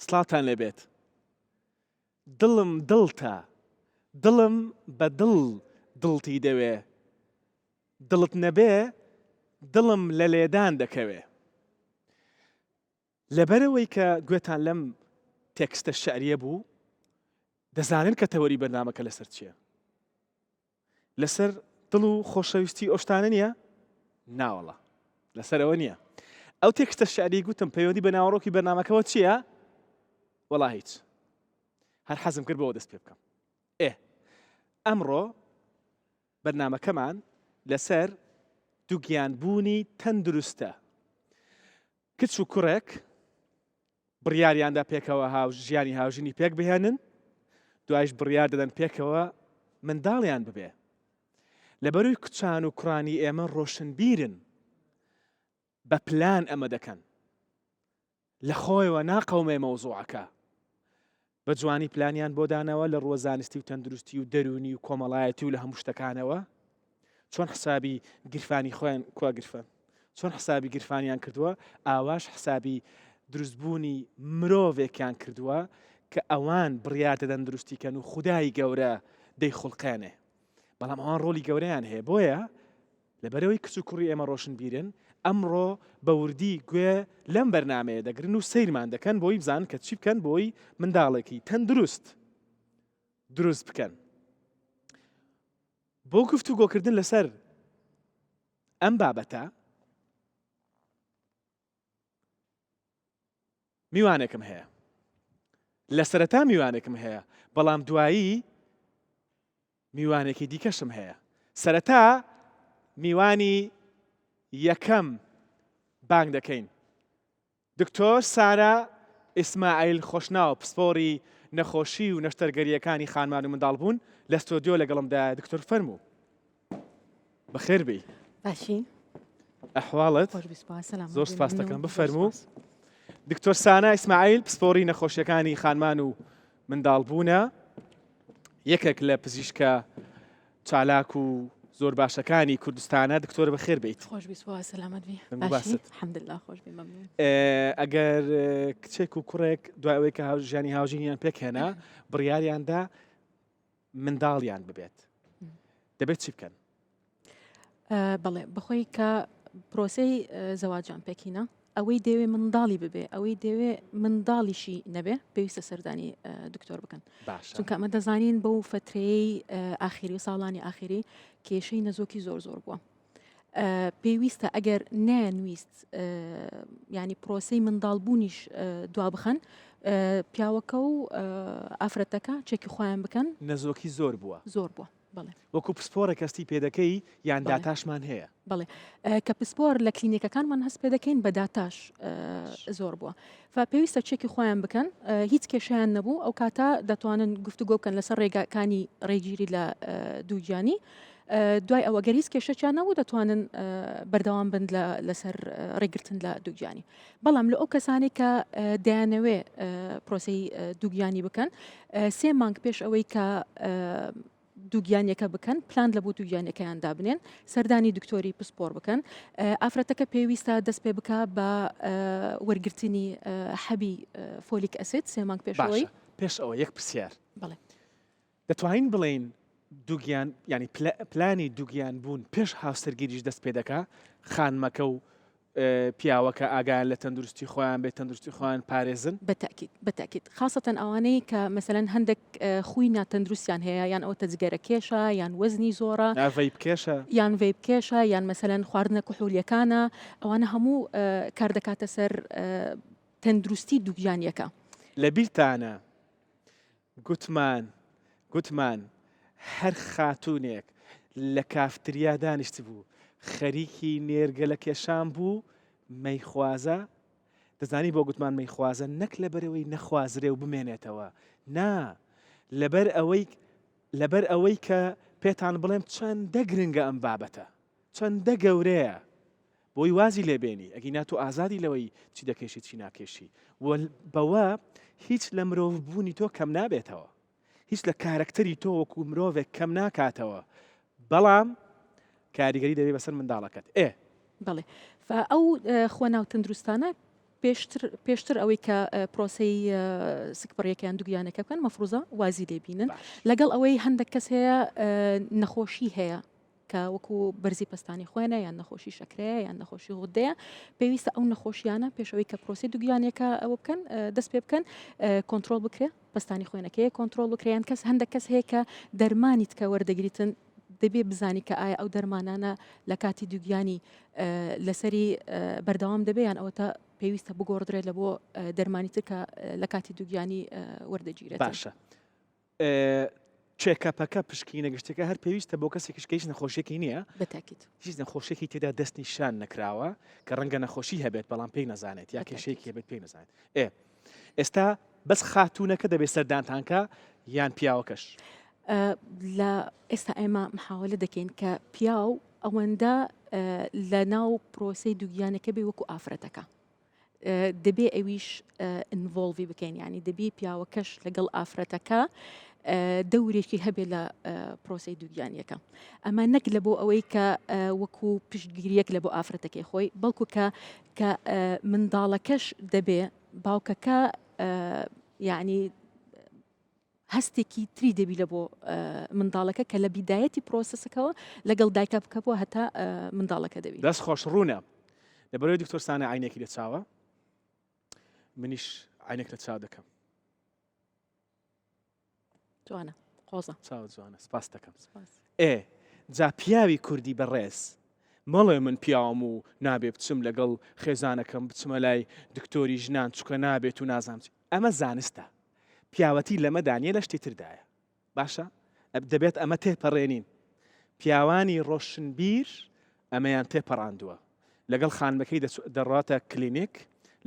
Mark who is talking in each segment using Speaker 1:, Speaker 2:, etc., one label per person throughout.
Speaker 1: سڵاوتان لێبێت دڵم دڵتە دڵم بە دڵ دڵتی دەوێ دڵت نەبێ دڵم لە لێدان دەکەوێ. لەبەرئەوەی کە گوێتان لەم تێکستە شیعریە بوو دەزانن کە تەوەری بەرنامەکە لەسەر چییە؟ لەسەر دڵ و خۆشەویستی ئەو شتانە نییە؟ ناوەڵا لەسەر ئەوە نییە. ئەو تێکستە شیعری گوتم پەیوەندی بە ناوەڕۆکی بەرنامەکەوە چییە؟ وەڵا هیچ. هەر حەزم کرد بەوە دەست پێ بکەم. ئێ ئەمڕۆ بەرنامەکەمان لەسەر دووگیانبوونی تەندروستە. کچ و کوڕێک بڕیاریاندا پێکەوە هاو ژیانی هاوژینی پێک بهێنن، دوایش بڕیار دەدەن پێکەوە منداڵیان ببێ. لەبەروی کچان و کوڕانی ئێمە ڕۆشنبیرن، بە پلان ئەمە دەکەن. لە خۆیەوە ناقەومێ مەوزوعەکە. بە جوانی پلانیان بۆ داناوە لە ڕووە زانستی و تەندروستی و دەروونی و کۆمەڵایەتی و لە هەموو شتەکانەوە. چۆن حسابی گیرفانی خۆیان کوا گرفان چۆن حسابی گیرفانیان کردووە ئاواش حسابی دروستبوونی مرۆڤێکیان کردووە کە ئەوان بڕیار دەدەن دروستی کەن و خودای گەورە دەیخوڵقێنێ بەڵام ئەوان ڕۆڵی گەورەیان هەیە بۆیە لەبەرئەوەی کچ و کوڕی ئێمە ڕۆشنبیرن، ئەمڕۆ بە وردی گوێ لەم بەرنامەیە دەگرن و سەیرمان دەکەن بۆی بزانن کە چی بکەن بۆی منداڵێکی تەندروست دروست بکەن. بۆ گفتوگۆکردن لەسەر ئەم بابەتە میوانێکم هەیە. لە سەرەتا میوانێکم هەیە، بەڵام دوایی میوانێکی دیکەشم هەیە. سەرەتا میوانی یەکەم بانگ دەکەین. دکتۆر سارا ئیسماعیل خۆشناو پسپۆڕی نەخۆشی و نەشتەرگەرییەکانی خانمان و منداڵبوون لە ستۆدیۆ لەگەڵمدایە. دکتۆر فەرموو. بەخێر بێی.
Speaker 2: باشی.
Speaker 1: ئەحواڵت؟
Speaker 2: خۆش بی سپاس سەلامەت
Speaker 1: زۆر
Speaker 2: بی
Speaker 1: سپاس
Speaker 2: مەمنون.
Speaker 1: دەکەم
Speaker 2: زۆر
Speaker 1: بفەرموو.
Speaker 2: سپاس.
Speaker 1: دکتۆر سانا ئیسماعیل پسپۆڕی نەخۆشیەکانی خانمان و منداڵبوونە یەکێک لە پزیشکە چالاک و زۆر باشەکانی کوردستانە دکتۆر بەخێر بیت
Speaker 2: خۆش بی سپاس سەلامەت بی
Speaker 1: دەنگ و
Speaker 2: باشی
Speaker 1: باست.
Speaker 2: الحمدلله خۆش بی مەمنون.
Speaker 1: ئەگەر کچێک و کوڕێک دوای ئەوەی کە هاو- ژیانی هاوژینیان پێکهێنا بڕیاریاندا منداڵیان ببێت دەبێت چی بکەن؟
Speaker 2: بەڵێ بەخۆی کە پرۆسەی زەواجان پێکینە ئەوەی دەوێ منداڵی ببێ ئەوەی دەوێ منداڵیشی نەبێ پێویستە سەردانی دکتۆر بکەن چونکە ئەمە دەزانین بەو فترەیەی ئاخیری و ساڵانی ئاخیری کێشەی نەزۆکی زۆر زۆر بووە. پێویستە ئەگەر نەیانویست ینی پرۆسەی منداڵبوونیش دوابخەن پیاوەکە و ئافرەتەکە چێکی خۆیان بکەن
Speaker 1: نەزۆکی زۆر بووە
Speaker 2: زۆر بووە بەڵێ
Speaker 1: وەکو پسپۆڕێک هەستی پێدەکەی یان داتاشمان هەیە
Speaker 2: بەڵێ کە پسپۆر لە کلینیکەکانمان هەست پێ دەکەین بە داتاش زۆر بووە ف پێویستە چێکی خۆیان بکەن هیچ کێشیان نەبوو ئەو کاتە دەتوانن گفتوگۆ بکەن لەسەر ڕێگاکانی ڕێگیری لە دووگیانی دوای ئەوە گەر هیچ کێشەکیان نەبوو دەتوانن بەردەوام بن لەسەر ڕێگرتن لە دووگیانی بەڵام لە ئەو کەسانێک کە دەیانەوێ پرۆسی دووگیانی بکەن سێ مانگ پێش ئەوەی کە دووگیانیەکە بکەن پلان لە بۆ دووگیانەکەیان دابنێن سەردانی دکتۆری پسپۆر بکەن ئافرەتەکە پێویستە دەست پێ بکە بە وەرگرتنی حەبی folic acid سێ مانگ پێشەوەی
Speaker 1: پێش ئەوە یەک پرسیار
Speaker 2: بەڵێ
Speaker 1: دەتوانین بڵێین دووگیان یانی پلانی دووگیان بوون پێش هاوسەرگیریش دەست پێ دەکا خانمەکە و پیاوەکە ئاگایان لە تەندروستی خۆیان بێت تەندروستی خۆیان پارێزن
Speaker 2: بەتاکیت بەتاکیت خاصەتەن ئەوانەی کە مەسەلەن هەندێک خوی ناتەندروستیان هەیە یان ئەوە تەجگەرە کێشە یان وەزنی زۆرە
Speaker 1: vape کێشە
Speaker 2: یان vape کێشە یان مەسەلەن خواردنە کحولیەکانە ئەوانە هەموو کار دەکاتە سەر تەندروستی دووگیانیەکە.
Speaker 1: لەبیرتانە گوتمان گوتمان هەر خاتوونێک لە کافتریا دانیشتبوو خەریکی نێرگەلە کێشان بوو مەیخوازە دەزانی بۆ گوتمان مەیخوازە نەک لەبەرئەوەی نەخوازرێ و بمێنێتەوە نا لەبەر ئەوەی لەبەر ئەوەی کە پێتان بڵێم چەندە گرنگە ئەم بابەتە چەندە گەورەیە بۆی وازی لێ بێنی ئەگینا تۆ ئازادی لەوەی چی دەکێشی چی ناکێشی و بەوە هیچ لە مرۆڤ بوونی تۆ کەم نابێتەوە هیچ لە کارەکتەری تۆ وەکو مرۆڤێک کەم ناکاتەوە بەڵام کاریگەری دەبێت بەسەر منداڵەکەت ئێ
Speaker 2: بەڵێ ئەو خۆ ناو تەندروستانە. پێشتر پێشتر ئەوەی کە پرۆسەی سکپڕیەکەیان دوگیانەکە بکەن مەفروزە وازی لێ بینن لەگەڵ ئەوەی هەندێک کەس هەیە نەخۆشی هەیە کە وەکو بەرزی پەستانی خوێنە یان نەخۆشی شەکرەیە یان نەخۆشی غودەیە پێویستە ئەو نەخۆشیانە پێشەوەی کە پرۆسی دوگیانەکە ئەوە بکەن دەست پێ بکەن کۆنترۆل بکرێ پەستانی خوێنەکەی کۆنترۆل بکرێن کەس هەندێک کەس هەیە کە دەرمانی تکە وەردەگریتن دەبێ بزانی کە ئایا ئەو دەرمانانە لە کاتی دووگیانی لەسەری بەردەوام دەبێ یان ئەوەتا پێویستە بگۆڕدرێت لە بۆ دەرمانی تر کە لە کاتی دووگیانی وەردەگیرێت.
Speaker 1: باشە check-up ەکە پشکینە گشتەکە هەر پێویستە بۆ کەسێکیش کە هیچ نەخۆشیەکی نییە
Speaker 2: بەتاکید
Speaker 1: هیچ نەخۆشیێکی تێدا دەستنیشان نەکراوە کە ڕەنگە نەخۆشی هەبێت بەڵام پێی نەزانێت یا کێشەیەکی هەبێت پێی نەزانێت ئێ ئێستا بەس خاتوونەکە دەبێت سەردانتان کا یان پیاوەکەش؟
Speaker 2: لە ئێستا ئێمە محاولە دەکەین کە پیاو ئەوەندە لە ناو پرۆسەی دووگیانەکە بێ وەکو ئافرەتەکە دەبێ ئەویش involve ی بکەین ینی دەبی پیاوەکەش لەگەڵ ئافرەتەکە دەورێکی هەبێ لە پرۆسەی دووگیانیەکە ئەمە نەک لە بۆ ئەوەی کە وەکو پشتگیریەک لە بۆ ئافرەتەکەی خۆی بەڵکو کە کە منداڵەکەش دەبێ باوکەکە یعنی هەستێکی تری دەبی لە بۆ منداڵەکە کە لە بیدایەتی پرۆسەسەکەەوە لەگەڵ دایکە بکە بۆ هەتا منداڵەکە دەبی.
Speaker 1: دەست خۆش ڕوونە لەبەرەوەی دکتۆر سانە عینێکی لە چاوە منیش عینێک لە چاو دەکەم.
Speaker 2: جوانە قۆزە.
Speaker 1: چاو جوانە سپاس دەکەم. ئێ جا پیاوی کوردی بەڕێز مەڵێ من پیاوم و نابێ بچم لەگەڵ خێزانەکەم بچمە لای دکتۆری ژنان چکە نابێت و نازانم چی ئەمە زانستە پیاوەتی لەمەدا نیە لە شتی تردایە باشە دەبێت ئەمە تێپەڕێنین پیاوانی ڕۆشنبیر ئەمەیان تێپەڕاندووە لەگەڵ خانمەکەی دەڕاتە کلینیک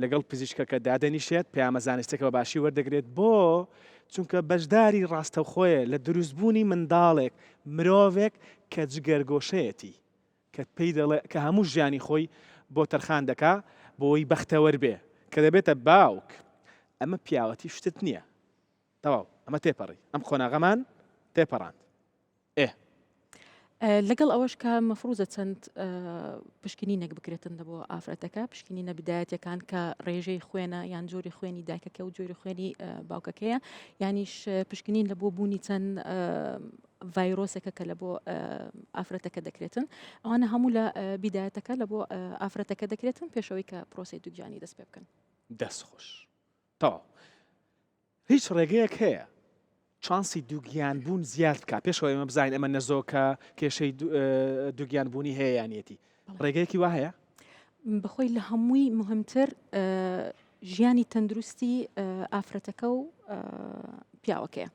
Speaker 1: لەگەڵ پزیشکەکە دادەنیشێت پەیامە زانستەکە بە باشی وەردەگرێت بۆ چونکە بەشداری ڕاستەوخۆیە لە دروستبوونی منداڵێک مرۆڤێک کە جگەرگۆشەیەتی کە پێی دەڵێ کە هەموو ژیانی خۆی بۆ تەرخان دەکا بۆی بەختەوەر بێ کە دەبێتە باوک ئەمە پیاوەتی شتت نییە تەواو ئەمە تێپەڕی ئەم قۆناغەمان تێپەڕاند ئێ.
Speaker 2: لەگەڵ ئەوەش کە مەفروزە چەند پشکنینێک بکرێتن لە بۆ ئافرەتەکە پشکنینە بدایەتەکان کە ڕێژەی خوێنە یان جۆری خوێنی دایکەکە و جۆری خوێنی باوکەکەیە یانیش پشکنین لە بۆ بوونی چەند ڤایرۆسێکە کە لە بۆ ئافرەتەکە دەکرێتن ئەوانە هەموو لە بیدایەتەکە لە بۆ ئافرەتەکە دەکرێتن پێشەوەی کە پرۆسی دووگیانی دەست پێ بکەن.
Speaker 1: دەست خۆش تەواو هیچ ڕێگەیەک هەیە چانسی دووگیان بوون زیاد بکە پێشەوە ئێمە بزانین ئەمە نەزۆکە کێشەی دووگیان بوونی هەیە یانەتی ڕێگەیەکی وا هەیە؟
Speaker 2: بەخۆی لە هەمووی مهمتر ژیانی تەندروستی ئافرەتەکە و پیاوەکەیە.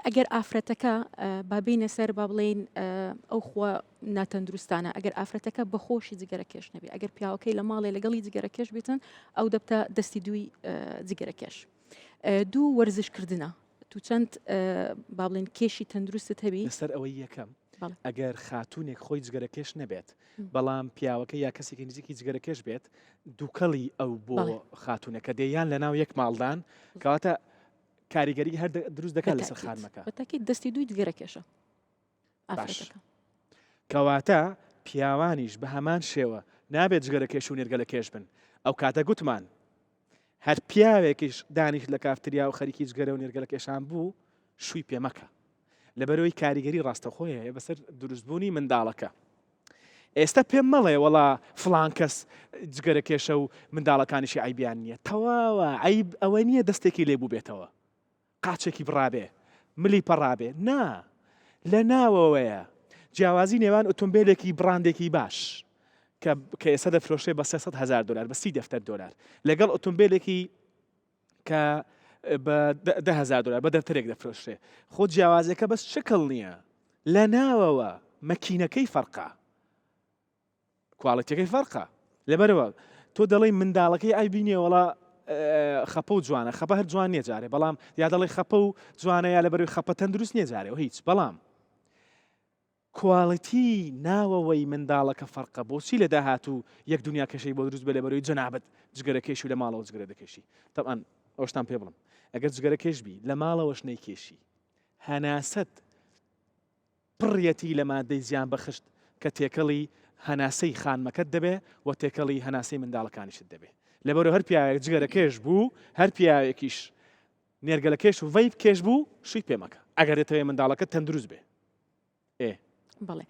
Speaker 2: ئەگەر ئافرەتەکە با بینە سەر با بڵێین ئەو خووە ناتەندروستانە ئەگەر ئافرەتەکە بەخۆشی جگەرە کێش نەبێ ئەگەر پیاوەکەی لە ماڵێ لەگەڵی جگەرە کێش بێتن ئەو دەبتە دەستی دووی جگەرە کێش دوو وەرزشکردنە تو چەند با بڵێن کێشی تەندروستت هەبی
Speaker 1: لەسەر ئەوەی یەکەم ئەگەر خاتونێک خۆی جگەرە کێش نەبێت بەڵام پیاوەکە یا کەسێکی نزیکی جگەرە کێش بێت دووکەڵی ئەو بۆ خاتونەکە دێ یان لەناو یەک ماڵدان کەواتە کاریگەری هەر دروست دەکات لەسەر خانمەکە.
Speaker 2: بەتاکید دەستی دووی جگەرە کێشە
Speaker 1: ئافرەتەکە. کەواتە پیاوانیش بە هەمان شێوە نابێت جگەرە کێش و نێرگەلە کێش بن. ئەو کاتە گوتمان هەر پیاوێکیش دانیشت لە کافتریا و خەریکی جگەرە و نێرگەلە کێشان بوو شووی پێ مەکە. لەبەرەوەی کاریگەری ڕاستەوخۆی هەیە بەسەر دروستبوونی منداڵەکە. ئێستا پێم مەڵێ وەڵا فڵان کەس جگەرە کێشە و منداڵەکانیشی عەیبیان نییە تەواوە عەیب ئەوە نییە دەستێکی لێ بووبێتەوە قاچێکی بڕابێ ملی پەڕابێ نا لە ناوەوەیە جیاوازی نێوان ئۆتۆمبیلێکی بڕاندێکی باش کە کە ئێستا دەفرۆشێ بە 300 هزار دلار بە سی دەفتەر دلار لەگەڵ ئۆتۆمبیلێکی کە بە دههزار دلار بە دەفتەرێک دەفرۆشرێ خۆ جیاوازەکە بەس شکڵ نییە لە ناوەوە مەکینەکەی فەرقە quality ەکەی فەرقە لەبەرەوە تۆ دەڵێی منداڵەکەی ئای بینێ وەڵا خەپە و جوانە خەپە هەر جوان نییە جارێ بەڵام یا دەڵێ خەپە و جوانە یا لەبەروی خەپە تەندروست نییە جارێ و هیچ بەڵام quality ناوەوەی منداڵەکە فەرقە بۆچی لە داهاتوو یەک دنیا کێشەی بۆ دروست بێ لەبەرەوەی جەنابت جگەرە کێشی و لە ماڵەوە جگەرە دەکێشی تەبعەن ئەوشتان پێ بڵم ئەگەر جگەرە کێش بی لە ماڵەوەش نەیکێشی هەناسەت پڕیەتی لە مادەی زیان بەخشت کە تێکەڵی هەناسەی خانمەکەت دەبێ و تێکەڵی هەناسەی منداڵەکانیشت دەبێ. لەبەرو هەر پیاوێک جگەرە کێش بوو هەر پیاوێکیش نێرگەلە کێش و vape کێش بوو شووی پێ مەکە ئەگەر دەتەوێ منداڵەکەت تەندروست بێ. ئێ.
Speaker 2: بەڵێ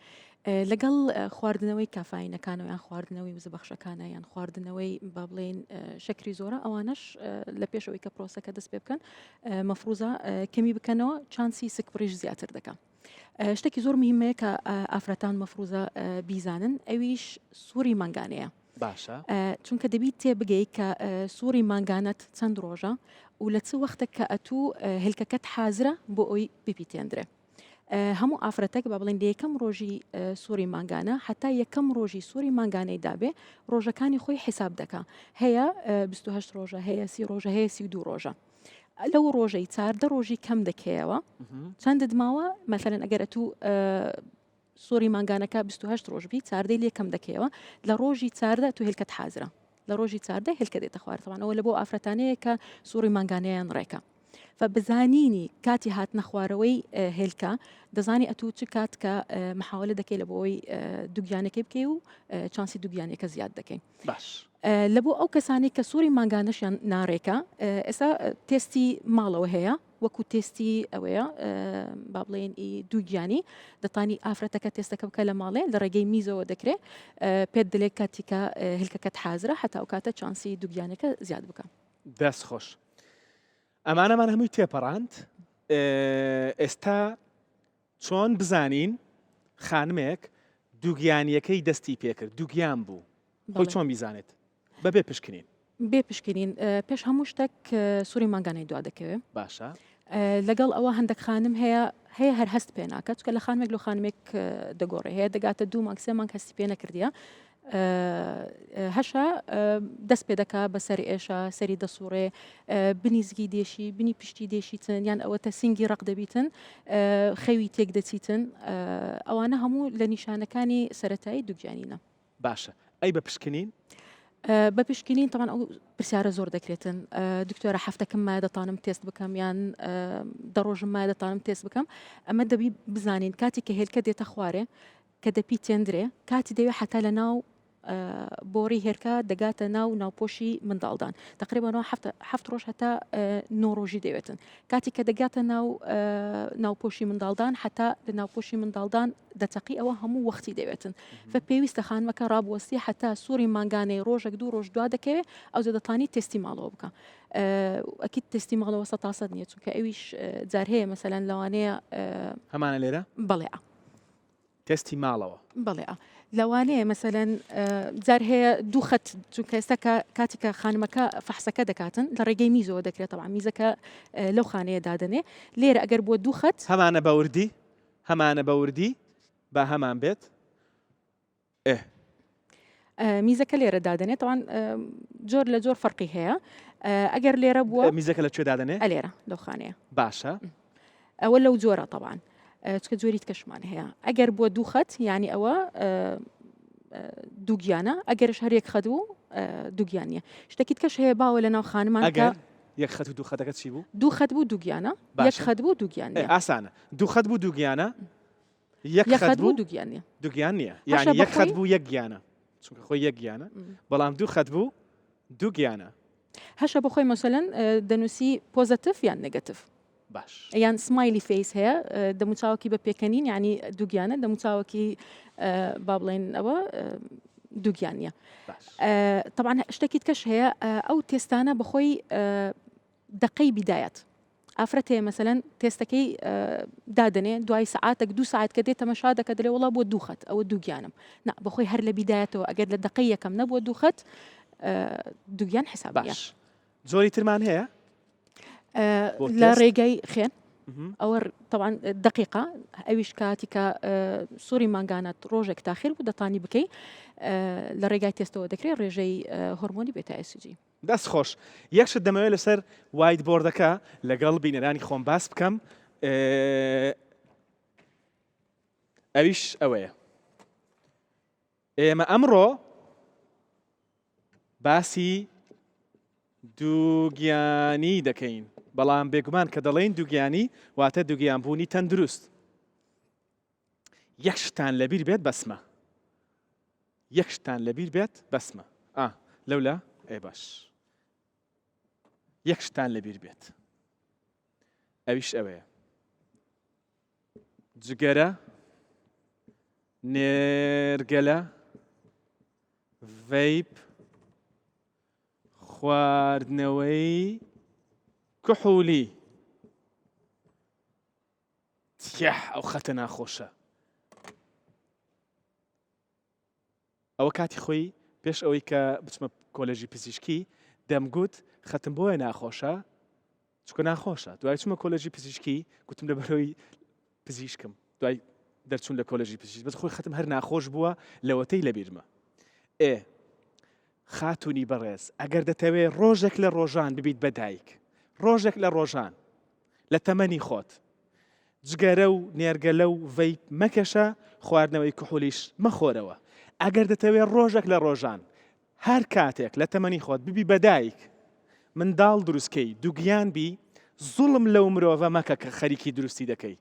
Speaker 2: لەگەڵ خواردنەوەی کافاینەکانەوە یان خواردنەوەی وزەبەخشەکانە یان خواردنەوەی با بڵێین شەکری زۆرە ئەوانەش لە پێشەوەی کە پرۆسەکە دەست پێ بکەن مەفروزە کەمی بکەنەوە چانسی سکپڕیش زیاتر دەکەم. شتێکی زۆر مهمەیە کە ئافرەتان مەفروزە بیزانن ئەویش سووری مانگانەیە.
Speaker 1: باشە
Speaker 2: چونکە دەبیت تێ بگەی کە سووری مانگانەت چەند ڕۆژە و لە چ وەختێک کە ئەتوو هێلکەکەت حازرە بۆ ئەوی بپیتێندرێ. هەموو ئافرەتێک با بڵێن لە یەکەم ڕۆژی سووری مانگانە هەتا یەکەم ڕۆژی سووری مانگانەی دابێ ڕۆژەکانی خۆی حیساب دەکا هەیە 28 ڕۆژە هەیە سی ڕۆژە هەیە 32 ڕۆژە. لەو ڕۆژەی چاردە ڕۆژی کەم دەکەیەوە چەندت ماوە مەسەلەن ئەگەر ئەتوو سوڕی مانگانەکە 28 ڕۆژ بی چاردەی لێ کەم دەکەیەوە لە ڕۆژی چاردە تو هێلکەت حازرە لە ڕۆژی چاردە هێلکە دێتە خوارتەوانەوە لە بۆ ئافرەتانەیە کە سوڕی مانگانەیان ڕێکە فە بزانینی کاتی هاتنە خوارەوەی هێلکە دەزانی ئەتوو چ کات کە محاولە دەکەی لە بۆی دوگیانەکەی بکەی و چانسی دوگیانەکە زیاد دەکەی
Speaker 1: باش
Speaker 2: لە بۆ ئەو کەسانەی کە سوڕی مانگانەشیان ناڕێکە ئێستا تێستی ماڵەوە هەیە وەکو تێستی ئەوەیە با بڵێن ئی دووگیانی دەتانی ئافرەتەکە تێستەکە بکە لە ماڵێ لە ڕێگەی میزەوە دەکرێت پێت دلێک کاتیکە هلکەکەت حازرە هەتا ئەو کاتە چانسی دووگیانەکە زیاد بکە.
Speaker 1: دەست خۆش ئەمانەمان هەمووی تێپەڕاند ئێستا چۆن بزانین خانمێک دووگیانیەکەی دەستی پێکرد دووگیان بوو خۆی چۆن بیزانێت بەبێ پشکنین؟
Speaker 2: بێ پشکنین پێش هەموو شتێک سوری مانگانەی دوا دەکەوێت
Speaker 1: باشە
Speaker 2: لەگەڵ ئەوە هەندێک خانم هەیە هەیە هەر هەست پێ ناکات چکە لە خانمێک لە خانمێک دەگۆڕێ هەیە دەگاتە دوو مانگ سێ مانگ هەستی پێ نەکردیە هەشە دەست پێ دەکا بە سەر ئێشە سەری دەسوڕێ بنی زگی دێشی بنی پشتی دێشیتن یان ئەوەتە سینگی ڕق دەبیتن خەوی تێک دەچیتن ئەوانە هەموو لە نیشانەکانی سەتایی دووگیانینە.
Speaker 1: باشە ئەی بە پشکنین؟
Speaker 2: بە پشکنین تەمان ئەو پرسیارە زۆر دەکرێتن دکتۆرە هەفتەکەم مایە دەتانم تێست بکەم یان دە ڕۆژم مایە دەتانم تێست بکەم ئەمە دەبی بزانین کاتی کە هێلکە دێتە خوارێ کە دەپیتێندرێ کاتی دەوێ حتا لە ناو بۆڕی هێلکە دەگاتە ناو ناوپۆشی منداڵدان تقریبا هەفت ڕۆژ هەتا نۆ ڕۆژی دەوێتن کاتی کە دەگاتە ناو ناوپۆشی منداڵدان حتا لە ناوپۆشی منداڵدان دەتەقی ئەوە هەموو وەختی دەوێتن فە پێویستە خانمەکە ڕابوەستی حتا سوڕی مانگانەی ڕۆژێک دوو ڕۆژ دوا دەکەوێت ئەو دەتانی تستی ماڵەوە بکە ئەکی تستی ماڵەوە سە تاسەد نییە چونکە ئەویش جار هەیە مەسەلەن لەوانەیە
Speaker 1: هەمانە لێرە
Speaker 2: بەڵێ
Speaker 1: تێستی ماڵەوە.
Speaker 2: بەڵێ لەوانەیە مەسەلەن جار هەیە دوو خەت چونکە ئێستا کە کاتی کە خانمەکە فەحسەکە دەکاتن لە ڕێگەی میزەوە دەکرێت تەبعەن میزەکە لەو خانەیە دادەنێ لێرە ئەگەر بووە دوو خەت.
Speaker 1: هەمانە بە وردی هەمانە بە وردی با هەمان بێت ئێ.
Speaker 2: میزەکە لێرە دادەنێ تەوان جۆر لە جۆر فەرقی هەیە ئەگەر لێرە بووە
Speaker 1: میزەکە لە کوێ دادەنێ
Speaker 2: لێرە لەو خانەیە
Speaker 1: باشە
Speaker 2: ئەوە لەو جۆرە تەوان چکە جۆری تکەشمان هەیە ئەگەر بووە دوو خەت ینی ئەوە دووگیانە ئەگەرش هەر یەک خەت و دووگیانە شتێکی تکەش هەیە باوە لە ناو خانمان
Speaker 1: ئەگەر یەک خەت و دوو خەتەکە چی بوو
Speaker 2: دوو خەت بوو دووگیانە یەک خەت بوو دووگیان
Speaker 1: ئاسانە دوو خەت بوو دووگیانە یەک خەت بوو
Speaker 2: دووگیان نیە.
Speaker 1: دووگیان نییە یانی یەک خەت بوو یەک گیانە چونکە خۆی یەک گیانە بەڵام دوو خەت بوو دوو گیانە.
Speaker 2: هەشە بۆ خۆی مەسەلەن دەنووسی positive یان negative
Speaker 1: باش
Speaker 2: یان smiley face هەیە دەموچاوەکی بە پێکەنین یعنی دووگیانە دەموچاوەکی با بڵێن ئەوە دووگیان نییە طبعا شتێکی تکەش هەیە ئەو تێستانە بەخۆی دەقەی بیدایەت ئافرەت هەیە مەسەلەن تێستەکەی دادەنێ دوای سەعاتێک دوو ساعت کە دێت تەمەشا دەکە دەلێ وڵا بۆ دوو خەت ئەوە دوو گیانم نا بەخۆی هەر لە بیدایەتەوە ئەگەر لە دقەی یەکەم نەبووە دوو خەت دووگیان حساب
Speaker 1: باش جۆری ترمان هەیە
Speaker 2: لە ڕێگەی خوێن ئەوە طبعا دقیقە ئەویش کاتی کە سووری مانگانەت ڕۆژێک تاخیر بوو دەتانی بکەی لە ڕێگای تێستەوە دەکرێت ڕێژەی هۆرمۆنی beta hCG.
Speaker 1: دەست خۆش. یەک شت دەمەوێت لەسەر whiteboard ەکە لەگەڵ بینەرانی خۆم باس بکەم ئەویش ئەوەیە ئێمە ئەمڕۆ باسی دووگیانی دەکەین بەڵام بێگومان کە دەڵێین دووگیانی واتە دووگیان بوونی تەندروست یەک شتان لەبیر بێت بەسمە یەک شتان لەبیر بێت بەسمە ئا لەولا. ئێ باش یەک شتان لەبیر بێت ئەویش ئەوەیە جگەرە نێرگەلە ڤەیپ خواردنەوەی کحولی تیح ئەو خەتە ناخۆشە ئەوە کاتی خۆی پێش ئەوەی کە بچمە کۆلێژی پزیشکی دەمگوت خەتم بۆیە ناخۆشە چکە ناخۆشە دوای چمە کۆلێژی پزیشکی گوتم لە بەرەوەی پزیشکم دوای دەرچوون لە کۆلێژی پزیشکی بەس خۆی خەتم هەر ناخۆش بووە لەوەتەی لەبیرمە ئێ خاتونی بەڕێز ئەگەر دەتەوێ ڕۆژێک لە ڕۆژان ببیت بە دایک ڕۆژێک لە ڕۆژان لە تەمەنی خۆت جگەرە و نێرگەلە و ڤەیپ مەکێشە، خواردنەوەی کحولیش مەخۆرەوە. ئەگەر دەتەوێ ڕۆژێک لە ڕۆژان، هەر کاتێک لە تەمەنی خۆت ببی بە دایک، منداڵ دروست کەی، دووگیان بی، زوڵم لەو مرۆڤە مەکە کە خەریکی دروستی دەکەی.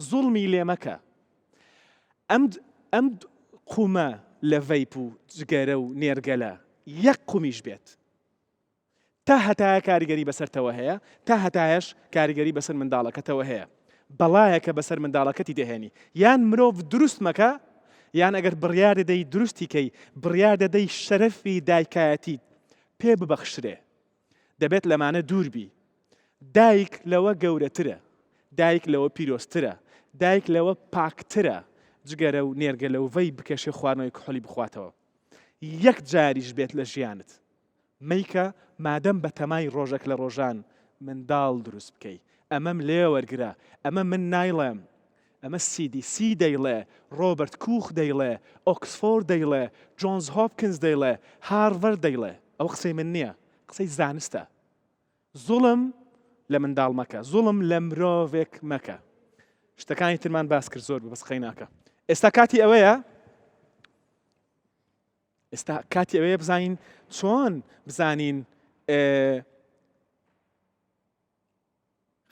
Speaker 1: زوڵمی لێ مەکە. ئەم ئەم قومە لە ڤەیپ و جگەرە و نێرگەلە، یەک قومیش بێت، تا هەتایە کاریگەری بەسەرتەوە هەیە، تا هەتایەش کاریگەری بەسەر منداڵەکەتەوە هەیە. بەڵایەکە بەسەر منداڵەکەتی دەهێنی. یان مرۆڤ دروست مەکە، یان ئەگەر بڕیار دەدەی دروستی کەی، بڕیار دەدەی شەرەفی دایکایەتیت پێ ببەخشرێ. دەبێت لەمانە دوور بی. دایک لەوە گەورەترە، دایک لەوە پیرۆزترە، دایک لەوە پاکترە جگەرە و نێرگەلە و ڤەیپ بکێشێ خواردنەوەی کحولی بخواتەوە. یەک جاریش بێت لە ژیانت. مەیکە مادەم بەتەمای ڕۆژەک لە ڕۆژان منداڵ دروست بکەی ئەمەم لێ وەرگرە ئەمە من نایڵێم ئەمە CDC دەیڵێ ڕۆبەرت کوخ دەیڵێ ئۆکسفۆرد دەیڵێ جۆنز هۆپکنز دەیڵێ هارڤەرد دەیڵێ ئەوە قسەی من نییە قسەی زانستە زوڵم لە منداڵ مەکە زوڵم لە مرۆڤێک مەکە شتەکانی ترمان باس کرد زۆر بوو بەس قەیناکە ئێستا کاتی ئەوەیە ئێستا کاتی ئەوەیە بزانین چۆن بزانین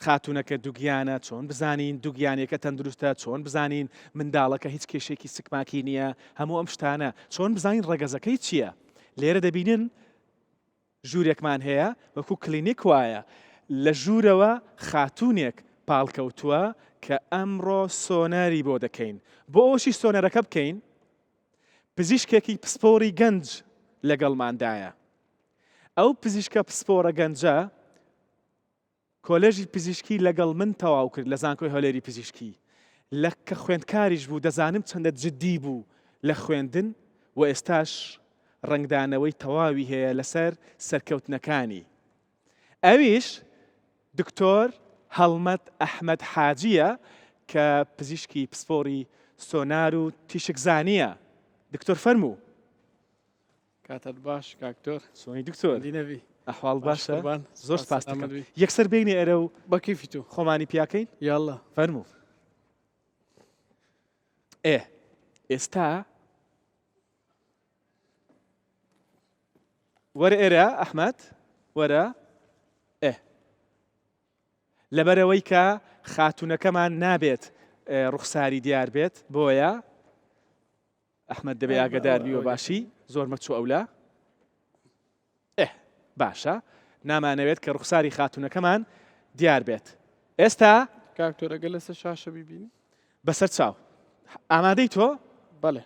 Speaker 1: خاتونەکە دوگیانە چۆن بزانین دوگیانەکە تەندروستە چۆن بزانین منداڵەکە هیچ کێشێکی سکماکی نییە هەموو ئەم شتانە چۆن بزانین ڕەگەزەکەی چییە لێرە دەبینن ژوورێکمان هەیە وەکو کلینیک وایە لە ژوورەوە خاتونێک پاڵکەوتووە کە ئەمڕۆ سۆنەری بۆ دەکەین بۆ ئەوشی سۆنەرەکە بکەین پزیشکێکی پسپۆڕی گەنج لەگەڵماندایە. ئەو پزیشکە پسپۆڕە گەنجە کۆلێژی پزیشکی لەگەڵ من تەواو کرد لە زانکۆی هەولێری پزیشکی. لە کە خوێندکاریش بوو دەزانم چەندە جدی بوو لە خوێندن و ئێستاش ڕەنگدانەوەی تەواوی هەیە لەسەر سەرکەوتنەکانی. ئەویش دکتۆر هەڵمەت ئەحمەد حاجییە کە پزیشکی پسپۆڕی سۆنار و تیشکزانییە. دکتۆر فەرموو.
Speaker 3: کاتت باش کاک دکتۆر.
Speaker 1: چۆنی دکتۆر؟
Speaker 3: دی نەبی.
Speaker 1: ئەحواڵ باشە؟ زۆر سپاست دەکەم. یەکسەر بێینە ئێرە و
Speaker 3: بە کەیفی تۆ.
Speaker 1: خۆمانی پیاکەین؟
Speaker 3: یاڵڵا.
Speaker 1: فەرموو. ئێ ئێستا وەرە ئێرە ئەحمەد وەرە ئێ لەبەرەوەی کە خاتونەکەمان نابێت ڕوخساری دیار بێت بۆیە ئەحمد دەبێ ئاگدار بیوە باشی زۆر مەچوو ئەولا ئێ باشە نامانەوێت کە ڕوخساری خاتونەکەمان دیار بێت ئێستا
Speaker 3: کاک تۆر ئەگەر لەسەر شاشە بیبینی
Speaker 1: بەسەر چاو ئامادەی تۆ
Speaker 3: بەڵێ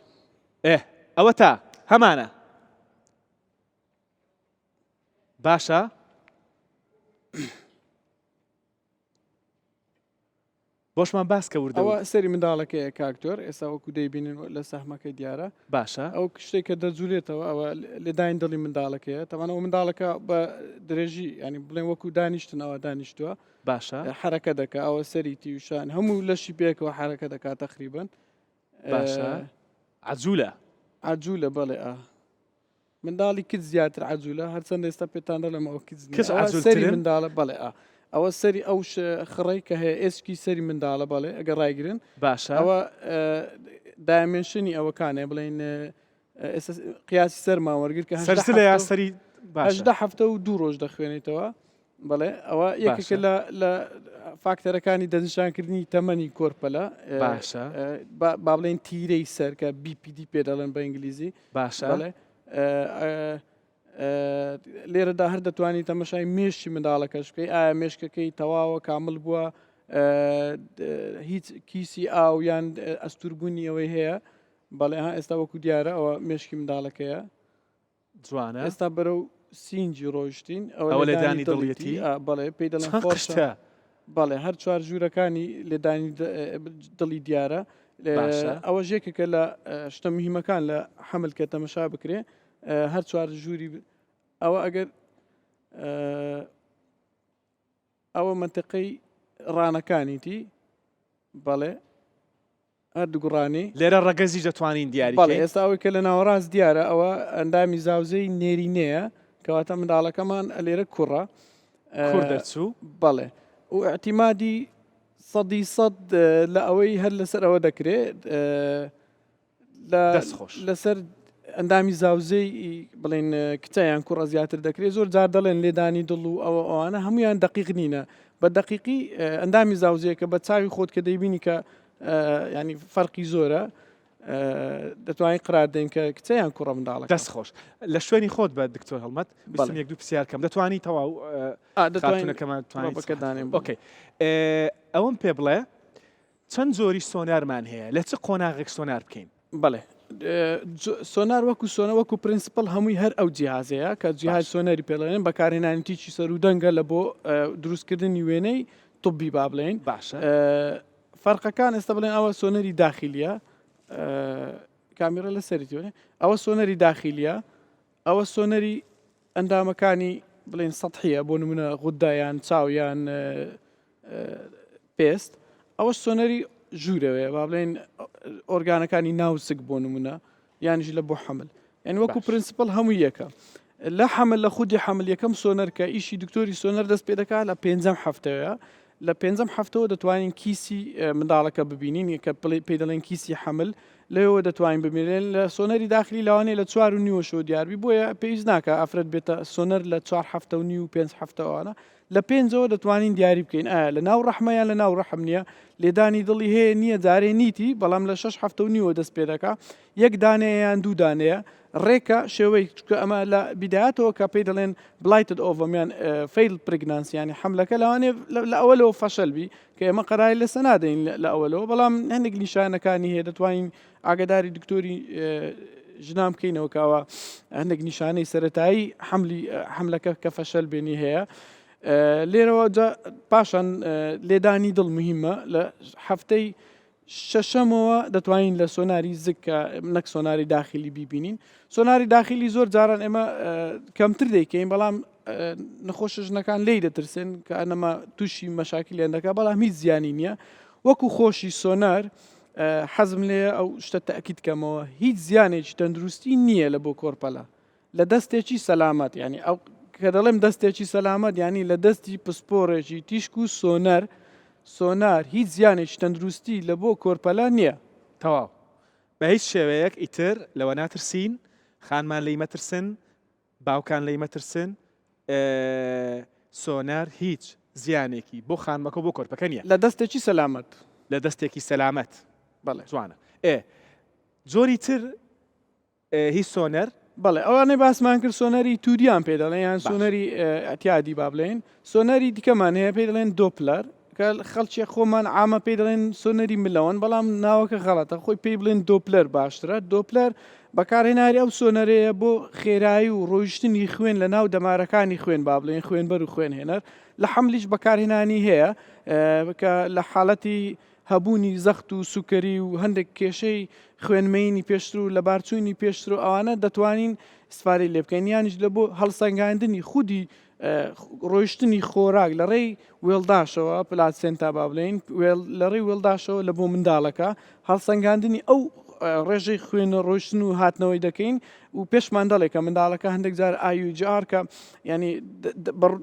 Speaker 1: ئێ ئەوە تا هەمانە باشە بۆشمان باس کە وردە
Speaker 3: ئەوە سەری منداڵەکەیە کاک تۆر ئێستا وەکو دەیبینن لە سەهمەکەی دیارە
Speaker 1: باشە
Speaker 3: ئەو شتێک کە دەجولێتەوە ئەوە لێداین دڵی منداڵەکەیە تەمان ئەو منداڵەکە بە درێژی ینی بڵێن وەکو دانیشتنەوە دانیشتووە
Speaker 1: باشە
Speaker 3: حرەکە دەکە ئەوە سەری تیوشان هەموو لەشی پێکەوە حرەکە دەکات تقریبن
Speaker 1: باشە عجولە
Speaker 3: عجولە بەڵێ ئا منداڵی کچ زیاتر عەجولە هەرچەند ئێستا پێتان دەڵێم ئەوە کچ
Speaker 1: کچ
Speaker 3: سەری منداڵە بەڵێ ئا ئەوە سەری ئەو خڕەی کە هەیە ئێسکی سەری منداڵە بەڵێ ئەگەر ڕایگرن
Speaker 1: باشە
Speaker 3: ئەوە dimension ی ئەوەکانێ بڵین قیاسی سەرمان وەرگر کە
Speaker 1: سەرسلە یا سەری
Speaker 3: هەژدە هەفتە و دوو ڕۆژ دەخوێنیتەوە بەڵێ ئەوە یەکێکە لە لە فاکتەرەکانی دەستنیشانکردنی تەمەنی کۆرپەلە
Speaker 1: باشە
Speaker 3: با بڵێن تیرەی سەر کە BPD پێ دەڵێن بە ئینگلیزی
Speaker 1: باشە
Speaker 3: بەڵێ. لێرەدا هەر دەتوانی تەمەشای مێشکی منداڵەکەش بکەی ئایا مێشکەکەی تەواوە کامل بووە هیچ کیسی ئاو یان ئەستوربوونی ئەوەی هەیە بەڵێ ها ئێستا وەکو دیارە ئەوە مێشکی منداڵەکەیە
Speaker 1: جوانە
Speaker 3: ئێستا بەرەو سینجی ڕۆیشتین
Speaker 1: ئەوە لێدانی دڵیەتی
Speaker 3: بەڵێ پێی دەڵێن فۆرشتە بەڵێ هەر چوار ژوورەکانی لێدانی دڵی دیارە ئەوە ژێکێکە لە شتە مهمەکان لە حەمل کە تەمەشا بکرێ هەر چوار ژووری ئەوە ئەگەر ئەوە منتیقەی ڕانەکانیتی بەڵێ هەردوو ڕانی.
Speaker 1: لێرە ڕەگەزیش دەتوانین دیاری
Speaker 3: بەڵێ کەین. ئێستا ئەوەی کە لە ناوەڕاست دیارە ئەوە ئەندامی زاوزێی نێرینەیە کەواتە منداڵەکەمان لێرە کوڕە
Speaker 1: کوڕ دەرچوو.
Speaker 3: بەڵێ و ئیعتیمادی سەدی سەد لە ئەوەی هەر لەسەر ئەوە دەکرێت لە
Speaker 1: دەست خۆش.
Speaker 3: لەسەر ئەندامی زاوزێی بڵێن کچە یان کوڕە زیاتر دەکرێت زۆر جار دەڵێن لێدانی دڵ و ئەوە ئەوانە هەمویان دەقیق نینە بە دەقیقی ئەندامی زاوزێکە بە چاوی خۆت کە دەیبینی کە ینی فەرقی زۆرە دەتوانین قرار دەین کە کچە یان کوڕە منداڵە
Speaker 1: دەست خۆش لە شوێنی خۆت بە دکتۆر هەڵمەت بستم یەک دوو پرسیار کەم دەتوانی تەواو خاتونەکەمان توانین
Speaker 3: بەکەدانێن
Speaker 1: okay ئەوەم پێ بڵێ چەند جۆری سۆنارمان هەیە؟ لە چ قۆناغێک سۆنار بکەین؟
Speaker 3: بەڵێ سۆنار وەکو سۆنە وەکو principle هەمووی هەر ئەو جیهازەیە کە جیهاز سۆنەری پێڵێن بەکارهێنانی تیشکی سەر و دەنگە لە بۆ دروستکردنی وێنەی طبی با بڵێین
Speaker 1: باشە
Speaker 3: فەرقەکان ئێستا بڵێن ئەوە سۆنەری داخلیە کامیرە لەسەری ئەوە سۆنەری داخلیە ئەوە سۆنەری ئەندامەکانی بڵێن سەتحیە بۆ نمونە غودە یان چاو یان پێست ئەوە سۆنەری ژوورەوەیە با بڵێن ئۆرگانەکانی ناوسک بۆ نمونە یانیش لە بۆ حمل یعنی وەکو principle هەموو یەکە لە حمل لە خودی حمل یەکەم سۆنەر کە ئیشی دکتۆری سۆنەر دەست پێ دەکات لە پێنجەم هەفتەیە لە پێنجەم هەفتەوە دەتوانین کیسی منداڵەکە ببینین کە پێی دەڵێن کیسی حمل لەوێوە دەتوانین ببینرێن لە سۆنەری داخلی لەوانەیە لە چوار و نیوەشەوە دیاربی بۆیە پێویست ناکە ئافرەت بێتە سۆنەر لە چوار هەفتە و نیو و پێنج هەفتەوانە لە پێنجەوە دەتوانین دیاری بکەین ئایا لە ناو ڕەحمە یان لە ناو ڕەحم نییە لێدانی دڵی هەیە نییە جارێ نیتی بەڵام لە شەش هەفتە و نیوە دەست پێ دەکا یەک دانەیە یان دوو دانەیە ڕێکە شێوەی چونکە ئەمە لە بیدایەتەوە کە پێی دەڵێن blighted ovum یان failed pregnancy یانی حەملەکە لەوانەیە لە ئەوەلەوە فەشەل بی کە ئێمە قەراری لەسە نادەین لە ئەوەلەوە بەڵام هەندێک نیشانەکانی هەیە دەتوانین ئاگداری دکتۆری ژنان بکەینەوە کاوە هەندێک نیشانەی سەتایی حملی حملەکە کە فەشەل بێنی هەیە لێرەوە پاشان لێدانی دڵ مهمە لە هەفتەی شەشەمەوە دەتوانین لە سۆناری زگ کە نەک سۆناری داخلی بیبینین سۆناری داخلی زۆر جاران ئێمە کەمتر دەیکەین بەڵام نەخۆشە ژنەکان لی دەترسن کە ئەنەما تووشی مەشاکلیان دەکات بەڵام هیچ زیانی نییە وەکو خۆشی سۆنار حەزم لێ ئەو شتە تاکیت کەمەوە هیچ زیانێکی تەندروستی نییە لە بۆ کۆرپەلە لە دەستێکی سەلامەت یانی ئەو کە دەڵێم دەستێکی سەلامەت یانی لە دەستی پسپۆڕێکی تیشک و سۆنەر سۆنار هیچ زیانێکی تەندروستی لە بۆ کۆرپەلە نییە.
Speaker 1: تەواو بە هیچ شێوەیەک ئیتر لەوە ناترسین خانمان لێی مەترسن باوکان لێی مەترسن سۆنار هیچ زیانێکی بۆ خانمەکە و بۆ کۆرپەکە نییە.
Speaker 3: لە دەستێکی سەلامەت.
Speaker 1: لە دەستێکی سەلامەت.
Speaker 3: بەڵێ.
Speaker 1: جوانە ئێ جۆری تر هی سۆنەر؟
Speaker 3: بەڵێ ئەوانەی باسمان کرد سۆنەری توریان پێ دەڵێن یان سۆنەری ئەتیادی با بڵێن سۆنەری دیکەمان هەیە پێی دەڵێن دۆپلەر کە خەڵکی خۆمان عامە پێی دەڵێن سۆنەری ملەوەن بەڵام ناوەکە غەڵەتە خۆی پێی بڵێن دۆپلەر باشترە دۆپلەر بەکارهێناری ئەو سۆنەرەیە بۆ خێرایی و ڕۆیشتنی خوێن لە ناو دەمارەکانی خوێن با بڵێن خوێنبەر و خوێنهێنەر لە حەملیش بەکارهێنانی هەیە کە لە حاڵەتی هەبوونی زەخت و سوکەری و هەندێک کێشەی خوێنمەیینی پێشتر و لەبارچوونی پێشتر و ئەوانە دەتوانین ئیسفادەی لێ بکەین یانیش لە بۆ هەڵسەنگاندنی خودی ڕۆیشتنی خۆراک لە ڕێی وێڵداشەوە placenta با بڵێین لە ڕێی وێڵداشەوە لە بۆ منداڵەکە هەڵسەنگاندنی ئەو ڕێژەی خوێن ڕۆیشتن و هاتنەوەی دەکەین و پێشمان دەڵێ کە منداڵەکە هەندێک جار IUGR کە ینی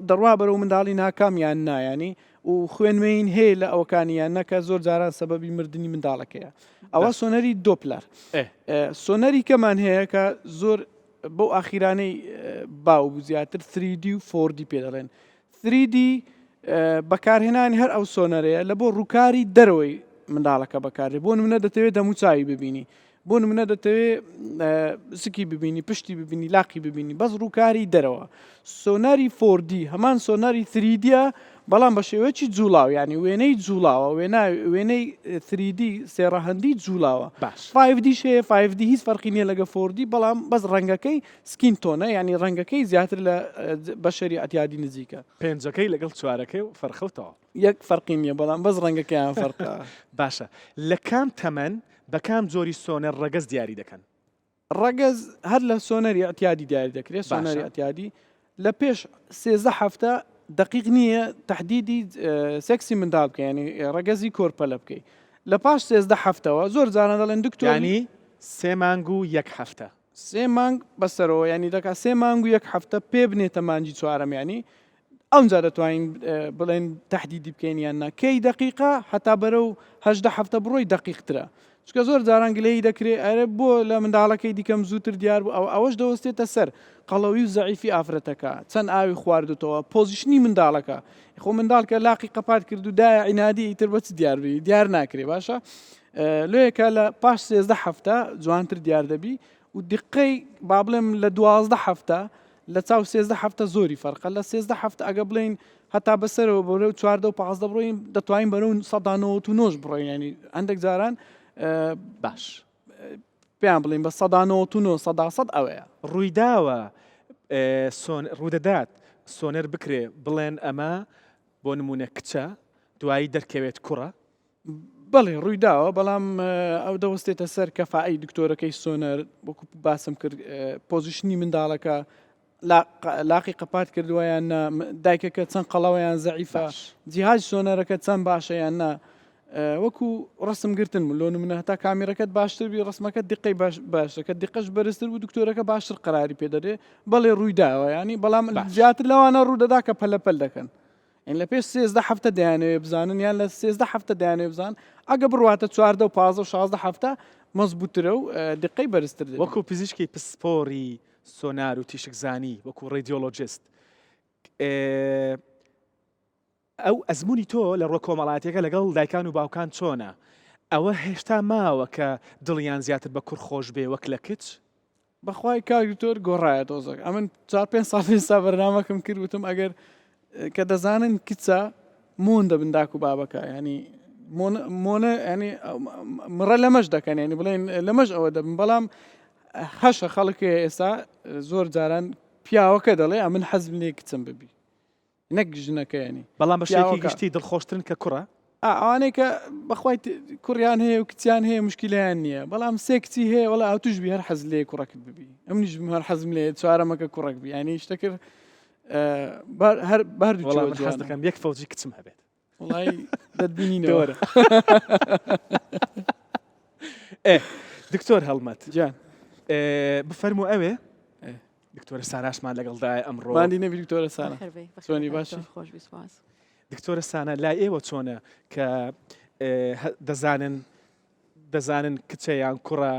Speaker 3: دەڕوا بەرەو منداڵی ناکام یان نایانی و خوێنمەیین هەیە لە ئەوەکانی یان نە کە زۆر جاران سەبەبی مردنی منداڵەکەیە ئەوە سۆنەری دۆپلەر سۆنەری کەمان هەیە کە زۆر بەو ئاخیرانەی باو بوو زیاتر 3D و 4D پێ دەڵێن 3D بەکارهێنانی هەر ئەو سۆنەرەیە لە بۆ ڕووکاری دەرەوەی منداڵەکە بەکارێ بۆ نمونە دەتەوێت دەموچاوی ببینی. بۆ نمونە دەتەوێ سکی ببینی پشتی ببینی لاقی ببینی بەس ڕووکاری دەرەوە سۆناری 4D هەمان سۆناری 3D یە بەڵام بە شێوەیەکی جوڵاو یعنی وێنەی جوڵاوە وێنا وێنەی 3D سێڕەهەندی جوڵاوە
Speaker 1: باش
Speaker 3: 5D هەیە 5D هیچ فەرقی نییە لەگە 4D بەڵام بەس ڕەنگەکەی skin tone ە یعنی ڕەنگەکەی زیاتر لە بەشەری ئەتیادی نزیکە.
Speaker 1: پێنجەکەی لەگەڵ چوارەکەی و فەرقە و تەواو.
Speaker 3: یەک فەرقی نییە بەڵام بەس ڕەنگەکەیان فەرقە.
Speaker 1: باشە لە کام تەمەن بە کام جۆری سۆنەر ڕەگەز دیاری دەکەن؟
Speaker 3: ڕەگەز هەر لە سۆنەری ئیعتیادی دیاری دەکرێت، سۆنەری
Speaker 1: باشە.
Speaker 3: ئیعتیادی لە پێش 13 هەفتە دەقیق نییە تەحدیدی سێکسی منداڵ بکەی یانی ڕەگەزی کۆرپەلە بکەی لە پاش 13 هەفتەوە زۆر جاران دەڵێن دکتۆر
Speaker 1: یانی سێ مانگ و یەک هەفتە.
Speaker 3: سێ مانگ بەسەرەوە یانی دەکا سێ مانگ و یەک هەفتە پێ بنێتە مانگی چوارەم یانی ئەونجا دەتوانین بڵێن تەحدیدی بکەین یان نا کەی دەقیقە هەتا بەرەو 18 هەفتە بڕۆی دەقیقترە چونکە زۆر جاران گلەیی دەکرێ ئەرێ بۆ لە منداڵەکەی دیکەم زووتر دیار بوو ئەوە ئەوەش دەوەستێتە سەر قەڵەوی و زەعیفی ئافرەتەکە چەند ئاوی خواردوتەوە position ی منداڵەکە خۆ منداڵ کە لاقی قەپات کرد و دایە عینادی ئیتر بە چ دیار بی دیار ناکرێ باشە لۆیەکە لە پاش 13 هەفتە جوانتر دیار دەبی و دیقەی با بڵێم لە 12 هەفتە لە چاو 13 هەفتە زۆری فەرقە لە 13 هەفتە ئەگە بڵێین هەتا بەسەرەوە بەرەو 14 و 15 بڕۆین دەتوانین بەرەو 99 بڕۆین ینی هەندێک جاران
Speaker 1: باش
Speaker 3: پێیان بڵین بە 99 سەدا سەد ئەوەیە.
Speaker 1: ڕوویداوە سۆن ڕوودەدات سۆنەر بکرێ بڵێن ئەمە بۆ نمونە کچە دوایی دەرکەوێت کوڕە؟
Speaker 3: بەڵێ ڕوویداوە بەڵام ئەو دەوەستێتە سەر کەفائی دکتۆرەکەی سۆنەر وەکو باسم کرد position ی منداڵەکە لاقی قەپات کردووە یان نا دایکەکە چەند قەڵەوە یان زەعیفە جیهاز سۆنەرەکە چەند باشە یان نا وەکو ڕسم گرتن لۆ نمونە هەتا کامیرەکەت باشتر بی ڕسمەکە دیقەی باش باشەکە دیقەش بەرزتر بوو دکتۆرەکە باشتر قراری پێدەێ بەڵێ ڕوویداوە ینی بەڵام زیاتر لەوانە ڕوودەدا کە پەلەپەل دەکەن یانی لە پێش 13 هەفتە دەیانەوێ بزانن یان لە 13 هەفتە دەیانەوێ بزان ئەگە بڕواتە 14 و 15 و 16 هەفتە مەزبووترە و دقەی بەرزتر دەبێت.
Speaker 1: وەکو پزیشکی پسپۆڕی سۆنار و تیشکزانی وەکو radiologist ئەو ئەزموونی تۆ لە ڕووە کۆمەڵایەتیەکە لەگەڵ دایکان و باوکان چۆنە؟ ئەوە هێشتا ماوە کە دڵیان زیاتر بە کوڕ خۆش بێ وەک لە کچ؟
Speaker 3: بەخوای کاک دکتۆر گۆڕایە تۆزەک ئەمن چوار پێنج ساڵ ئێستا بەرنامەکەم کرد وتم ئەگەر کە دەزانن کچە مۆن دەبن داک و بابەکە ینی مۆنە ینی مڕە لەمەش دەکەن ینی بڵێن لەمەش ئەوە دەبن بەڵام هەشە خەڵک ئێستا زۆر جاران پیاوەکە دەڵێ ئەمن حەزم لێ کچم ببی نەک ژنەکە یانی
Speaker 1: بەڵام بە شێوەیەکی گشتی دڵخۆشترن کە کوڕە؟
Speaker 3: ئا ئەوانەی کە بەخوای کوڕیان هەیە و کچیان هەیە مشکیلەیان نییە بەڵام سێ کچی هەیە وەڵا ئەوتوش بی هەر حەز لێ کوڕەکت ببی ئەمنیش بم هەر حەزم لێ چوارەمەکە کوڕەک بی یانی شتە کرد هەر بەهەردوو
Speaker 1: وەڵا من حەز دەکەم یەک فەوجی کچم هەبێت
Speaker 3: وەڵای دەتبینینەوە
Speaker 1: ئێ دکتۆر هەڵمەت
Speaker 3: جان
Speaker 1: بفەرموو ئەوێ دکتۆرە ساناشمان لەگەڵدایە ئەمڕۆ.
Speaker 3: ماندی نەبی دکتۆرە سانا. چۆنی باشی؟
Speaker 2: خۆش بی سوپاس.
Speaker 1: دکتۆرە سانا لای ئێوە چۆنە کە دەزانن دەزانن کچە یان کوڕە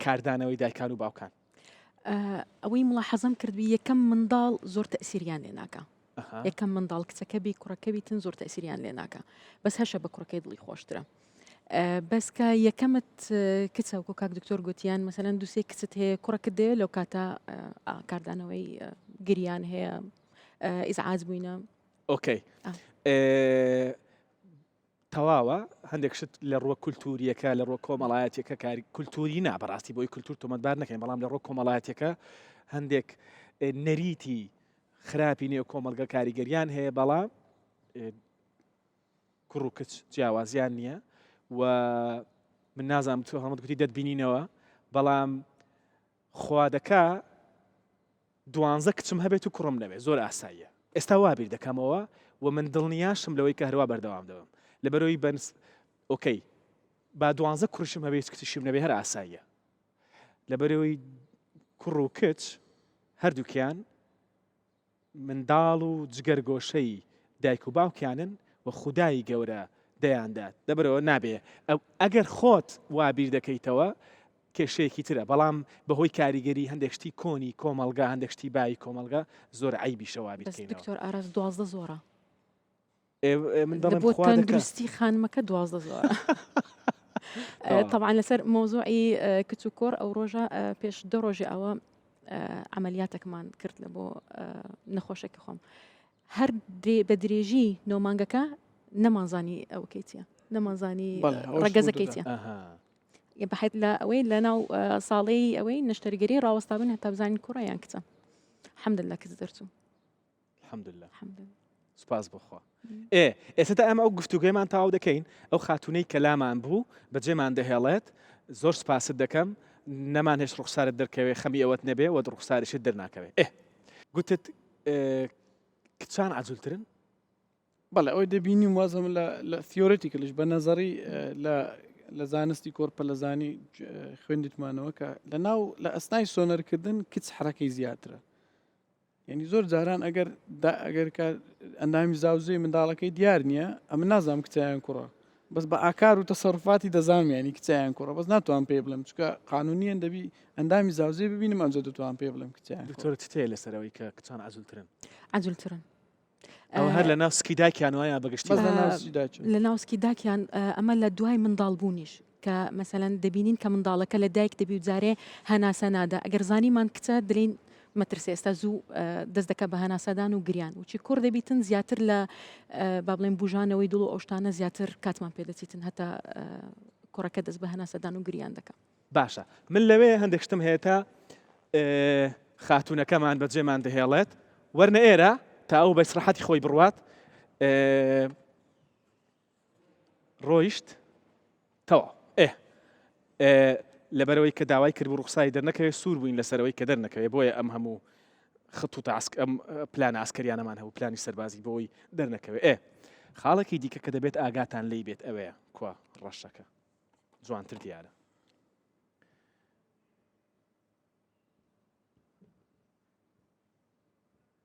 Speaker 1: کاردانەوەی دایکان و باوکان؟
Speaker 2: ئەوەی مڵاحەزەم کردبی یەکەم منداڵ زۆر تەئسیریان لێ ناکا. یەکەم منداڵ کچەکە بی کوڕەکە بیتن زۆر تەسیریان لێ ناکە بەس هەشە بە کوڕەکەی دڵی خۆشترە بەس کە یەکەمت کچە وەکو کاک دکتۆر گوتیان مەسەلەن دوسێ کچت هەیە کوڕەکت دەوێت لەو کاتە کاردانەوەی گریان هەیە ئیزعاج بووینە
Speaker 1: okay تەواوە هەندێک شت لە ڕووە کولتوریەکە لە ڕووە کۆمەڵایەتیەکە کاری کولتوری نا بەڕاستی بۆی کولتور تۆمەتبار نەکەین بەڵام لە ڕووە کۆمەڵایەتیەکە هەندێک نەریتی خراپی نێو کۆمەڵگە کاریگەریان هەیە بەڵام کوڕ و کچ جیاوازیان نییە و من نازانم تۆ هەڵمەت گوتی دەتبینینەوە بەڵام خوا دەکا دوانزە کچم هەبێت و کوڕم نەبێت زۆر ئاساییە ئێستا وا بیر دەکەمەوە و من دڵنیاشم لەوەی کە هەروا بەردەوام دەبم لەبەرەوەی بەنس okay با دوانزە کوڕیشم هەبێت هیچ کچیشم نەبێ هەر ئاساییە لەبەرەوەی کوڕ و کچ هەردووکیان منداڵ و جگەرگۆشەی دایک و باوکیانن و خودای گەورە دەیاندات لەبەرئەوە نابێ ئەگەر خۆت وا بیر دەکەیتەوە کێشەیەکی ترە بەڵام بەهۆی کاریگەری هەندێک شتی کۆنی کۆمەڵگا هەندێک شتی باوی کۆمەڵگا زۆر عەیبیشە وا بیر
Speaker 2: بەس
Speaker 1: بکەینەوە.
Speaker 2: دکتۆر ئاراس 12 زۆرە.
Speaker 1: ئێ من دەڵێم
Speaker 2: بۆ
Speaker 1: خوا دەکا.
Speaker 2: تەندروستی خانمەکە 12 زۆرە. تەبعەن لەسەر مەوزوعی کچ و کوڕ ئەو ڕۆژە پێش دە ڕۆژی ئەوە عملیاتێکمان کرد لە بۆ نەخۆشێکی خۆم هەر بە درێژی نۆمانگەکە نەمانزانی ئەوکەی چیە نەمانزانی ڕەگەزەکەی چیە بەحێت لە ئەوەی لە ناو ساڵەی ئەوەی نەشتەرگەری ڕاوەستابن هەتا بزانین کوڕیان کچە حەمدلله کچ دەرچوو
Speaker 1: الحمدلله سوپاس بۆخوا ئێ ئێستا تا ئەمە ئەو گفتوگەیمان تەواو دەکەین ئەو خاتونەی کەلامان بوو بەجێمان دەهێڵێت زۆر سپاست دەکەم نەمان هێشت ڕوخسارت دەرکەوێ خەمی ئەوەت نەبێ وە ڕوخساریشت دەرناکەوێ ئێ گوتت کچان عجولترن
Speaker 3: بەڵێ ئەوەی دەبینیم وازم لە لە theoretical یش بە نەزەری لە لە زانستی کۆرپەلەزانی خوێندیتمانەوە کە لە ناو لە ئەسنای سۆنەرکردن کچ حرەکەی زیاترە یعنی زۆر جاران ئەگەر ئەگەر کە ئەندامی زاوزێی منداڵەکەی دیار نییە ئەمن نازانم کچیان کوڕە بەس بە ئاکار و تەسەرفاتی دەزانم ینی کچیان کوڕە بەس ناتوان پێ بڵێم چکە قانونیان دەبی ئەندامی زاوزێ ببینم ئەمجا دەتوان پێ بڵێم کچیان
Speaker 1: دکتۆر چ لەسەرەوەی کە کچان عزولترن
Speaker 2: عجولترن
Speaker 1: ئەوە هەر لە ناو سکی داکیان وایە بەگشتی
Speaker 2: لە ناو سکی داکیان ئەمە لە دوای منداڵ بوونیش کە مەسەلەن دەبینین کە منداڵەکە لە دایک دەبی و جارێ هەناسە نادا ئەگەر زانیمان کچە دلین مەترسێ ئێستا زوو دەست دەکە بە هەناسەدان و گریان وچی کوڕ دەبیتن زیاتر لە با بڵێن بژانەوەی دڵ و ئەو شتانە زیاتر کاتمان پێدەچیتن هەتا کوڕەکە دەست بە هەناسەدان و گریان دەکە.
Speaker 1: باشە من لەوێ هەندێک شتم هەیە تا خاتوونەکەمان بەجێمان دەهێڵێت وەرنە ئێرە تا ئەو بە ئیسراحەتی خۆی بڕوات ڕۆیشت تەواو ئێ لەبەرەوەی کە داوای کردبوو ڕوخساری دەرنەکەوێت سوور بووین لەسەرەوەی کە دەرنەکەوێت بۆیە ئەم هەموو خطوط عسک ئەم پلانە عسکەریانەمان هەبوو پلانی سەربازی بۆی دەرنەکەوێت ئێ خاڵێکی دیکە کە دەبێت ئاگاتان لی بێت ئەوەیە کوا ڕەشەکە جوانتر دیارە.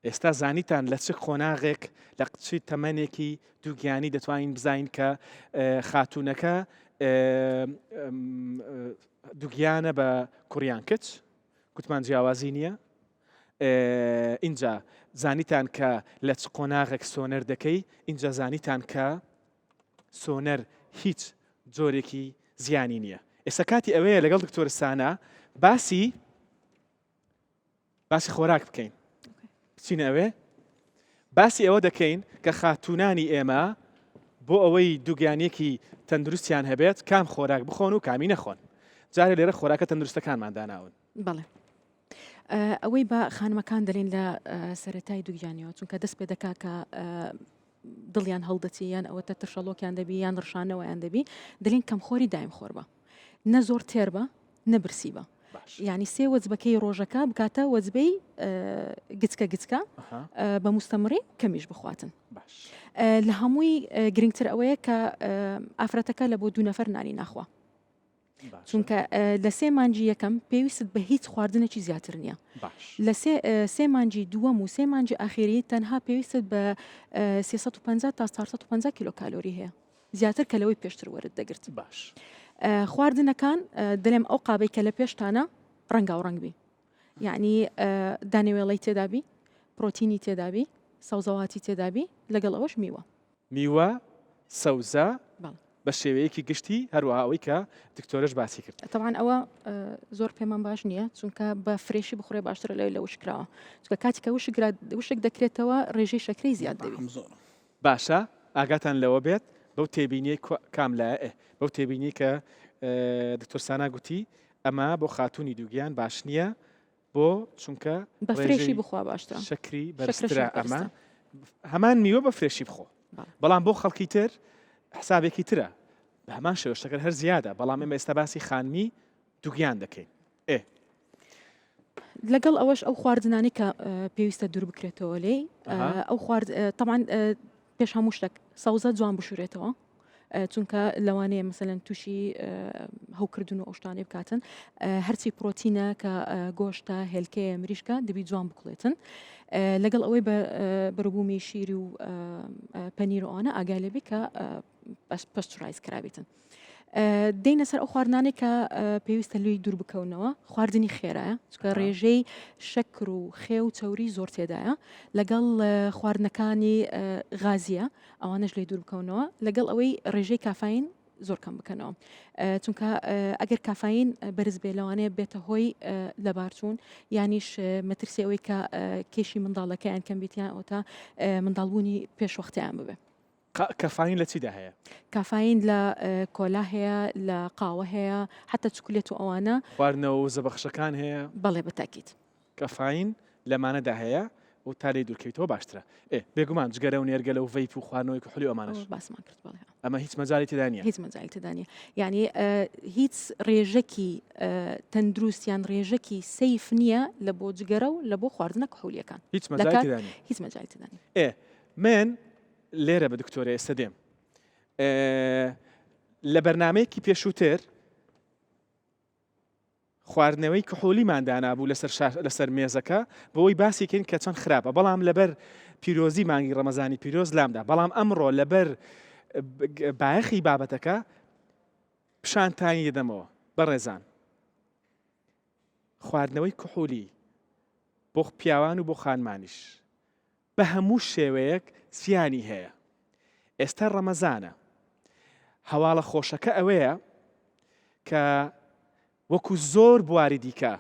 Speaker 1: ئێستا زانیتان لە چ قۆناغێک لە چ تەمەنێکی دووگیانی دەتوانین بزانین کە خاتوونەکە دووگیانە بە کوڕیان کچ گوتمان جیاوازی نییە اینجا زانیتان کە لە چ قۆناغێک سۆنەر دەکەی اینجا زانیتان کە سۆنەر هیچ جۆرێکی زیانی نییە ئێستا کاتی ئەوەیە لەگەڵ دکتۆر سانا باسی باسی خۆراک بکەین بچینە ئەوێ باسی ئەوە دەکەین کە خاتونانی ئێمە بۆ ئەوەی دووگیانیەکی تەندروستیان هەبێت کام خۆراک بخۆن و کامی نەخۆن جارێ لێرە خۆراکە تەندروستەکانمان داناون
Speaker 2: بەڵێ ئەوەی بە خانمەکان دەلێن لە سەتای دووگیانیەوە چونکە دەست پێ دەکا کە دڵیان هەڵدەچی یان ئەوەتە ترشەڵۆکیان دەبی یان ڕشانەوەیان دەبی دەلێن کەمخۆری دایم خۆر بە نە زۆر تێر بە نە برسی بە یعنی سێ وەجبەکەی ڕۆژەکە بکاتە وەجبەی گچکە گچکە بە مستەمڕی کەمیش بخواتن لە هەمووی گرنگتر ئەوەیە کە ئافرەتەکە لە بۆ دوو نەفەر نانی ناخوا چونکە لە سێ مانگی یەکەم پێویستت بە هیچ خواردنێکی زیاتر نییە لە سێ مانگی دووەم و سێ مانگی ئاخیری تەنها پێویستت بە 350 تا 450 کیلۆ کالۆری هەیە زیاتر کە لەوەی پێشتر وەرت دەگرت
Speaker 1: باش
Speaker 2: خواردنەکان دەلێم ئەو قابەی کە لە پێشتانە ڕەنگاو ڕەنگ بی یعنی دانەوێڵەی تێدابی پرۆتینی تێدابی سەوزەواتی تێدابی لەگەڵ ئەوەش میوە
Speaker 1: میوە، سەوزە بە شێوەیەکی گشتی، هەروەها ئەوەی کە دکتۆرەش باسی کرد.
Speaker 2: تەبعەن ئەوە زۆر پێمان باش نییە چونکە بە fresh ی بخورێ باشترە لەوەی لە وشکراوە چونکە کاتی کە وشک وشک دەکرێتەوە ڕێژەی شەکرەی زیاد دەبی.
Speaker 1: باشە ئاگاتان لەوە بێت بەو تێبینیەی کام لایە ئێ بەو تێبینیەی کە دکتۆر سانا گوتی ئەمە بۆ خاتوونی دووگیان باش نییە بۆ چونکە
Speaker 2: بە fresh ی بخوا باشترە
Speaker 1: شەکری بەرزترە ئەمە هەمان میوە بە fresh ی بخۆ بەڵام بۆ خەڵکی تر حسابێکی ترە بە هەمان شێوە شەکر هەر زیادە بەڵام ئێمە ئێستا باسی خانمی دوگیان دەکەین ئێ
Speaker 2: لەگەڵ ئەوەش ئەو خواردنانی کە پێویستە دوور بکرێتەوە لێی ئەو خوارد تەمان پێش هەموو شتێک سەوزە جوان بشورێتەوە چونکە لەوانەیە مەسەلەن تووشی هەوکردن و ئەو شتانەی بکاتن هەرچی پرۆتینە کە گۆشتە هێلکەیە مریشکە دەبی جوان بکڵێتن لەگەڵ ئەوەی بە بەروبوومی شیر و پەنیر و ئەوانە ئاگای لێبی کە pasteurize کرابێتن. دێینە سەر ئەو خواردنانەی کە پێویستە لێی دوور بکەونەوە خواردنی خێرایە چکە ڕێژەی شەکر و خێ و چەوری زۆر تێدایە لەگەڵ خواردنەکانی غازیە ئەوانەش لێ دوور بکەونەوە لەگەڵ ئەوەی ڕێژەی کافاین زۆر کەم بکەنەوە چونکە ئەگەر کافاین بەرز بێ لەوانەیە بێتە هۆی لەبارچوون یانیش مەترسی ئەوەی کە کێشی منداڵەکەیان کەم بێتیان ئەوتا منداڵبوونی پێشوەختیان ببێ.
Speaker 1: کافاین لە چیدا هەیە؟
Speaker 2: کافاین لە کۆلا هەیە لە قاوە هەیە حتا چکلێت و ئەوانە.
Speaker 1: خواردنەوە وزەبەخشەکان هەیە؟
Speaker 2: بەڵێ بەتاکید.
Speaker 1: کافاین لەمانەدا هەیە و تا لێی دوورکەویتەوە باشترە. ئێ بێگومان جگەرە و نێرگەلە و vape و خواردنەوەی کحولی و ئەمانەش.
Speaker 2: ئەوە باسمان کرد بەڵێ.
Speaker 1: ئەمە هیچ مەجالی تێدا نییە.
Speaker 2: هیچ مەجالی تێدا نییە. یعنی هیچ ڕێژەکی تەندروست یان ڕێژەکی safe نییە لە بۆ جگەرە و لە بۆ خواردنە کحولیەکان.
Speaker 1: هیچ مەجالی تێدا نییە.
Speaker 2: هیچ مەجالی تێدا نییە.
Speaker 1: ئێ من لێرە بە دکتۆرە ئێستا دێم. لە بەرنامەیەکی پێشووتر خواردنەوەی کحولیمان دانابوو لەسەر شاش لەسەر مێزەکە بۆی باسی کەین کە چەند خراپە بەڵام لەبەر پیرۆزی مانگی ڕەمەزانی پیرۆز لامدا بەڵام ئەمڕۆ لەبەر بایەخی بابەتەکە پیشانتانی دەدەمەوە بەڕێزان خواردنەوەی کحولی بۆ پیاوان و بۆ خانمانیش بە هەموو شێوەیەک زیانی هەیە. ئێستا ڕەمەزانە. هەواڵە خۆشەکە ئەوەیە کە وەکو زۆر بواری دیکە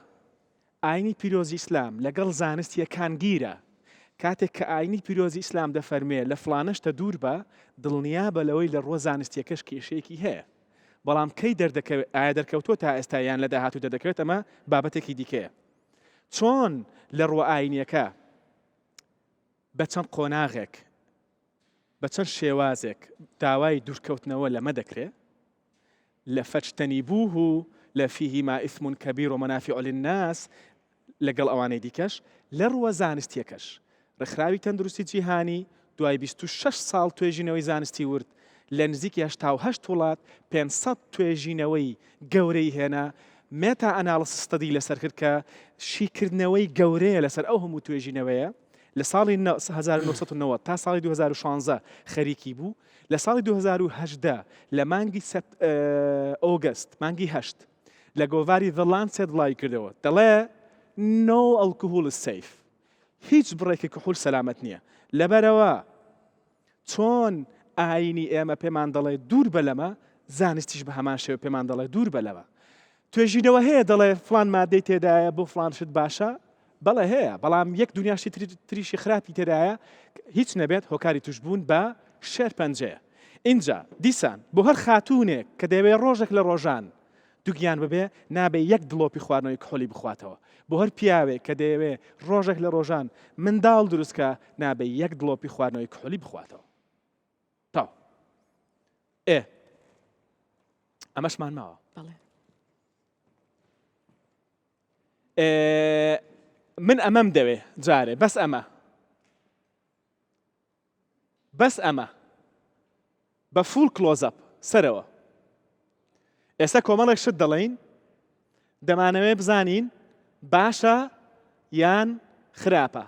Speaker 1: ئاینی پیرۆزی ئیسلام لەگەڵ زانست یەکانگیرە. کاتێک کە ئاینی پیرۆزی ئیسلام دەفەرموێ لە فڵانە شتە دوور بە، دڵنیابە لەوەی لە ڕووە زانستییەکەش کێشەیەکی هەیە. بەڵام کەی دەردەکەوێت، ئایا دەرکەوتووە تا ئێستا یان لە داهاتوو دەردەکەوێت ئەمە بابەتێکی دیکەیە. چۆن لە ڕووە ئاینییەکە بە چەند قۆناغێک، بە چەند شێوازێک داوای دوورکەوتنەوە لەمە دەکرێ، لە فاجتنبوه لە فیهما اثم کبیر و منافع للناس لەگەڵ ئەوانەی دیکەش، لە ڕووە زانستییەکەش ڕێکخراوی تەندروستی جیهانی دوای 26 ساڵ توێژینەوەی زانستی ورد لە نزیکی 88 وڵات 500 توێژینەوەی گەورەی هێنا، meta analysis study لەسەر کرد کە شیکردنەوەی گەورەیە لەسەر ئەو هەموو توێژینەوەیە، لە ساڵی 1990 تا ساڵی 2016 خەریکی بوو، لە ساڵی 2018 لە مانگی August، مانگی هەشت، لە گۆڤاری The Lancet بڵاوی کردەوە، دەڵێ No alcohol is safe، هیچ بڕێکی کحول سەلامەت نییە، لەبەرئەوە چۆن ئایینی ئێمە پێمان دەڵێ دوور بە لەمە، زانستیش بە هەمان شێوە پێمان دەڵێ دوور بە لەمە. توێژینەوە هەیە دەڵێ فڵان مادەی تێدایە بۆ فڵان شت باشە؟ بەڵێ هەیە، بەڵام یەک دونیا شتی تریشی خراپی تێدایە، هیچ نەبێت هۆکاری تووشبوون بە شێرپەنجەیە. ئینجا دیسان بۆ هەر خاتوونێک کە دەیەوێ ڕۆژێک لە ڕۆژان دوگیان ببێ نابێ یەک دڵۆپی خواردنەوەی کحولی بخواتەوە. بۆ هەر پیاوێک کە دەیەوێ ڕۆژێک لە ڕۆژان منداڵ دروست کا نابێ یەک دڵۆپی خواردنەوەی کحولی بخواتەوە. تاو. ئێ ئەمەشمان ماوە.
Speaker 2: بەڵێ.
Speaker 1: ئێ من ئەمەم دەوێ جارێ بەس ئەمە. بەس ئەمە بە full close-up سەرەوە. ئێستا کۆمەڵێک شت دەڵێین دەمانەوێ بزانین باشە یان خراپە.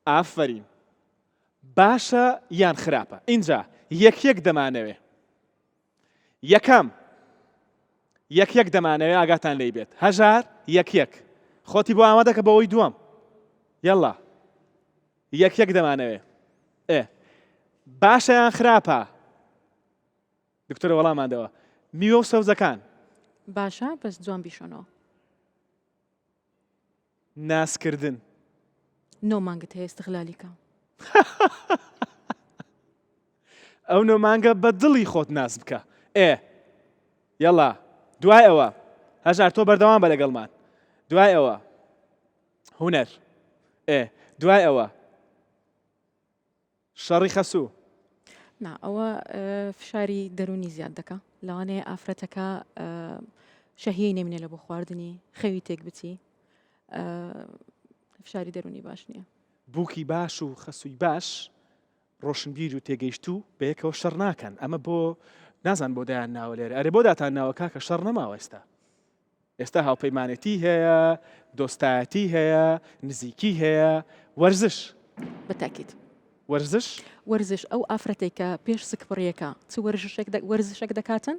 Speaker 1: ئافەرین باشە یان خراپە. ئینجا یەک یەک دەمانەوێ. یەکەم یەک یەک دەمانەوێ ئاگاتان لێی بێت. هەژار یەک یەک. خۆتی بۆ ئامادەکە بۆ ئەوی دووەم. یەڵا. یەک یەک دەمانەوێ. ئێ باشە یان خراپە؟ دکتۆرە وەڵامان دەوە. میوە و سەوزەکان.
Speaker 2: باشە بەس جوان بیشۆنەوە.
Speaker 1: نازکردن.
Speaker 2: نۆ مانگت هەیە استغلالی کە.
Speaker 1: ئەو نۆ مانگە بە دڵی خۆت ناز بکە. ئێ یەڵا دوای ئەوە هەژار تۆ بەردەوام بە لەگەڵمان. دوای ئەوە هونەر ئێ دوای ئەوە شەڕی خەسوو.
Speaker 2: نا ئەوە فشاری دەروونی زیاد دەکا لەوانەیە ئافرەتەکە شەهیەی نەمینێ لە بۆ خواردنی خەوی تێک بچی فشاری دەروونی باش نییە.
Speaker 1: بووکی باش و خەسووی باش ڕۆشنبیر و تێگەیشتوو بەیەکەوە شەڕ ناکەن ئەمە بۆ نازان بۆ دایان ناوە لێرە ئەرێ بۆ داتان ناوە کاکە شەڕ نەماوە ئێستا ئێستا هاوپەیمانێتی هەیە، دۆستایەتی هەیە، نزیکی هەیە، وەرزش.
Speaker 2: بە تاکید.
Speaker 1: وەرزش؟
Speaker 2: وەرزش، ئەو ئافرەتەی کە پێش سکپڕییەکە چ وەرزشێک وەرزشێک دەکاتن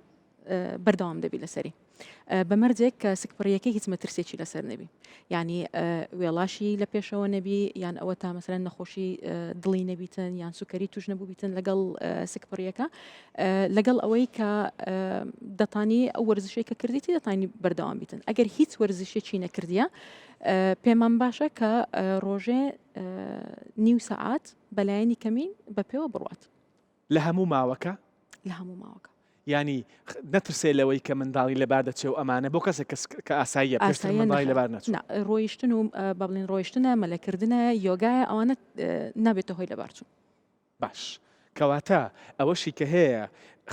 Speaker 2: بەردەوام دەبی لەسەری. بە مەرجێک کە سکپڕیەکەی هیچ مەترسێکی لەسەر نەبی یعنی وێڵاشی لە پێشەوە نەبی یان ئەوە تا مەسەرەن نەخۆشی دڵی نەبیتن یان سوکەری توش نەبووبیتن لەگەڵ سکپڕیەکە لەگەڵ ئەوەی کە دەتانی ئەو وەرزشەی کە کردیتی دەتانی بەردەوام بیتن ئەگەر هیچ وەرزشێکی نەکردیە پێمان باشە کە ڕۆژێ نیو سەعات بەلایەنی کەمی بە پێوە بڕوات.
Speaker 1: لە هەموو ماوەکە؟
Speaker 2: لە هەموو ماوەکە.
Speaker 1: یانی نەترسێ لەوەی کە منداڵی لەبار دەچێ و ئەمانە بۆ کەسێک کە ئاساییە پێشتر منداڵی لەبار نەچوو.
Speaker 2: نا ڕۆیشتن و با بڵێین ڕۆیشتنە، مەلەکردنە، یۆگایە ئەوانە نابێتە هۆی لەبارچوون.
Speaker 1: باش کەواتە ئەوەشی کە هەیە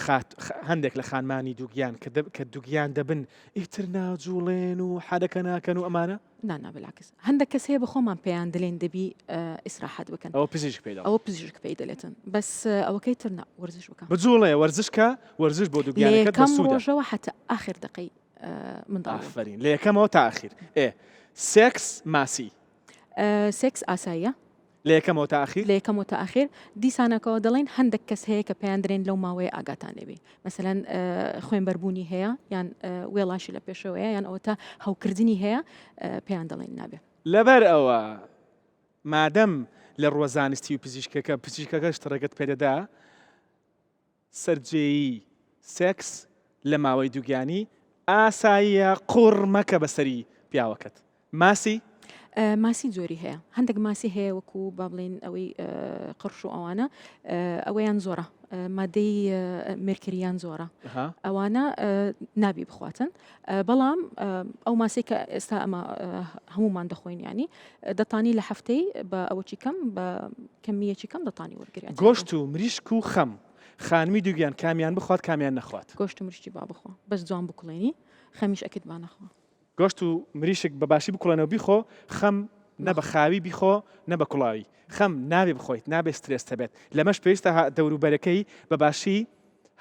Speaker 1: خات هەندێک لە خانمانی دووگیان کە کە دووگیان دەبن ئیتر ناجوڵێن و حەرەکە ناکەن و ئەمانە؟
Speaker 2: نا نا بالعکس هەندێک کەس هەیە بە خۆمان پێیان دەلێن دەبی ئیسراحەت بکەن
Speaker 1: ئەوە پزیشک پێی دەڵێ
Speaker 2: ئەوە پزیشک پێی دەلێتن بەس ئەوەکەی تر نا وەرزش بکە
Speaker 1: بجوڵێ وەرزش کە وەرزش بۆ
Speaker 2: لە
Speaker 1: دووگیانەکەت
Speaker 2: یەکەم
Speaker 1: بەسوودە
Speaker 2: ڕۆژەوە حتا ئاخر دەقەی منداڵ بوون.
Speaker 1: ئافەرین لە یەکەمەوە تا ئەخیر ئێ سێکس ماسی
Speaker 2: سێکس ئاساییە
Speaker 1: لە یەکەمەوە تا ئەخیر؟
Speaker 2: لە یەکەمەوە تا ئەخیر دیسانەکەوە دەڵێن هەندێک کەس هەیە کە پێیان درێن لەو ماوەیە ئاگاتان لێبی مەسەلەن خوێنبەربوونی هەیە یان وێڵاشی لە پێشەوەیە یان ئەوەتا هەوکردنی هەیە پێیان دەڵێن نابێ.
Speaker 1: لەبەر ئەوە مادەم لە ڕووە زانستی و پزیشکەکە پزیشکەکەشت ڕێگەت پێدەدا سەرجێیی، سێکس، لە ماوەی دووگیانی ئاساییە قوڕ مەکە بەسەری پیاوەکەت. ماسی؟
Speaker 2: ماسی جۆری هەیە هەندێک ماسی هەیە وەکو با بڵێین ئەوەی قڕش و ئەوانە ئەوەیان زۆرە مادەی مێرکریان زۆرە ئەوانە نابی بخواتن بەڵام ئەو ماسی کە ئێستا ئەمە هەمومان دەخۆین ینی دەتانی لە هەفتەی بە ئەوەی کەم بە کەمیەکی کەم دەتانی وەرگری
Speaker 1: گۆشت و مریشک و خەم خانمی دووگیان کامیان بخوات کامیان نەخوات؟
Speaker 2: گۆشت و مریشکی با بخوا بەس جوان بکوڵێنی خەمیش ئەکرد با نەخوا.
Speaker 1: گۆشت و مریشک بە باشی بکوڵێنەوە بیخۆ خەم نە بە خاوی بیخۆ نە بە کوڵاوی خەم نابێ بخۆیت نابێ سترێست هەبێت لەمەش پێویستە دەوروبەرەکەی بە باشی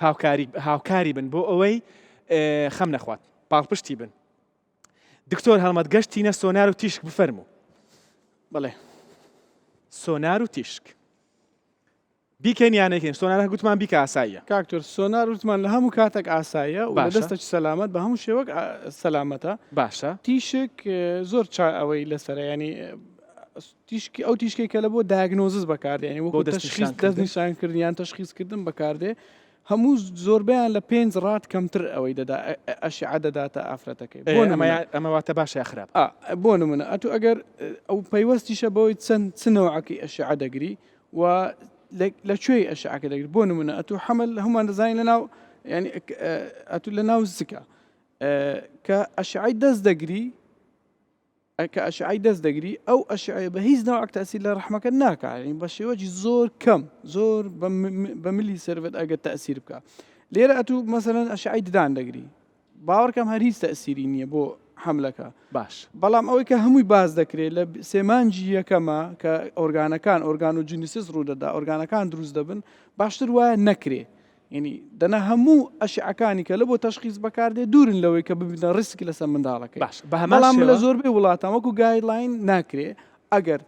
Speaker 1: هاوکاری هاوکاری بن بۆ ئەوەی خەم نەخوات پاڵپشتی بن دکتۆر هەڵمەت گەشتینە سۆنار و تیشک بفەرموو.
Speaker 3: بەڵێ.
Speaker 1: سۆنار و تیشک. بیکەین یان نەیکەین سۆنار هەر گوتمان بیکە ئاساییە.
Speaker 3: کاک تۆر سۆنار وتمان لە هەموو کاتێک ئاساییە و لە
Speaker 1: باشە.
Speaker 3: دەستەکی سەلامەت بە هەموو شێوەک سەلامەتە.
Speaker 1: باشە.
Speaker 3: تیشک زۆر چا ئەوەی لەسەرە یانی تیشکی ئەو تیشکێک کە لە بۆ diagnosis بەکاردێ یانی
Speaker 1: بۆ
Speaker 3: وەکو تەشخیص
Speaker 1: دەستنیشانکردن.
Speaker 3: دەستنیشانکردن یان تەشخیصکردن بەکاردێ هەموو زۆربەیان لە پێنج rad کەمتر ئەوەی دەدا ئەشعە دەداتە ئافرەتەکەی بۆ نمونە
Speaker 1: ئەمە واتە باشە یا خراپ؟
Speaker 3: بۆ نمونە ئەتو ئەگەر ئەو پەیوەستیشە بەوەی چەند چ نەوعەکەی ئەشعە دەگری و لە کوێی ئەشعەکە دەگری بۆ نمونە ئەتو حەمل هەمووان دەزانین لە ناو یعنی ئەتو لە ناو زکە کە ئەشعەی دەست دەگری کە ئەشعەی دەست دەگری ئەو ئەشعەیە بە هیچ نەوعێک تەئسیر لە ڕەحمەکە ناکا یانی بە شێوەکی زۆر کەم زۆر بە ملی سەرڤت ئەگەر تەئسیر بکا لێرە ئەتوو مەسەلەن ئەشعەی ددان دەگری باوەڕکەم هەر هیچ تەئسیری نییە بۆ حەملەکە
Speaker 1: باش
Speaker 3: بەڵام ئەوەی کە هەمووی باس دەکرێت لە سێمانجی یەکەمە کە ئۆرگانەکان organogenesis ڕوودەدا ئۆرگانەکان دروست دەبن باشتر وایە نەکرێ یعنی دەنا هەموو ئەشعەکانی کە لە بۆ تەشخیص بەکاردێ دوورن لەوەی کە ببنە ڕیسک لەسەر منداڵەکەی
Speaker 1: باش بە هەمان
Speaker 3: بەڵام لە
Speaker 1: شێوە
Speaker 3: زۆربەی وڵاتان وەکو guideline ناکرێ ئەگەر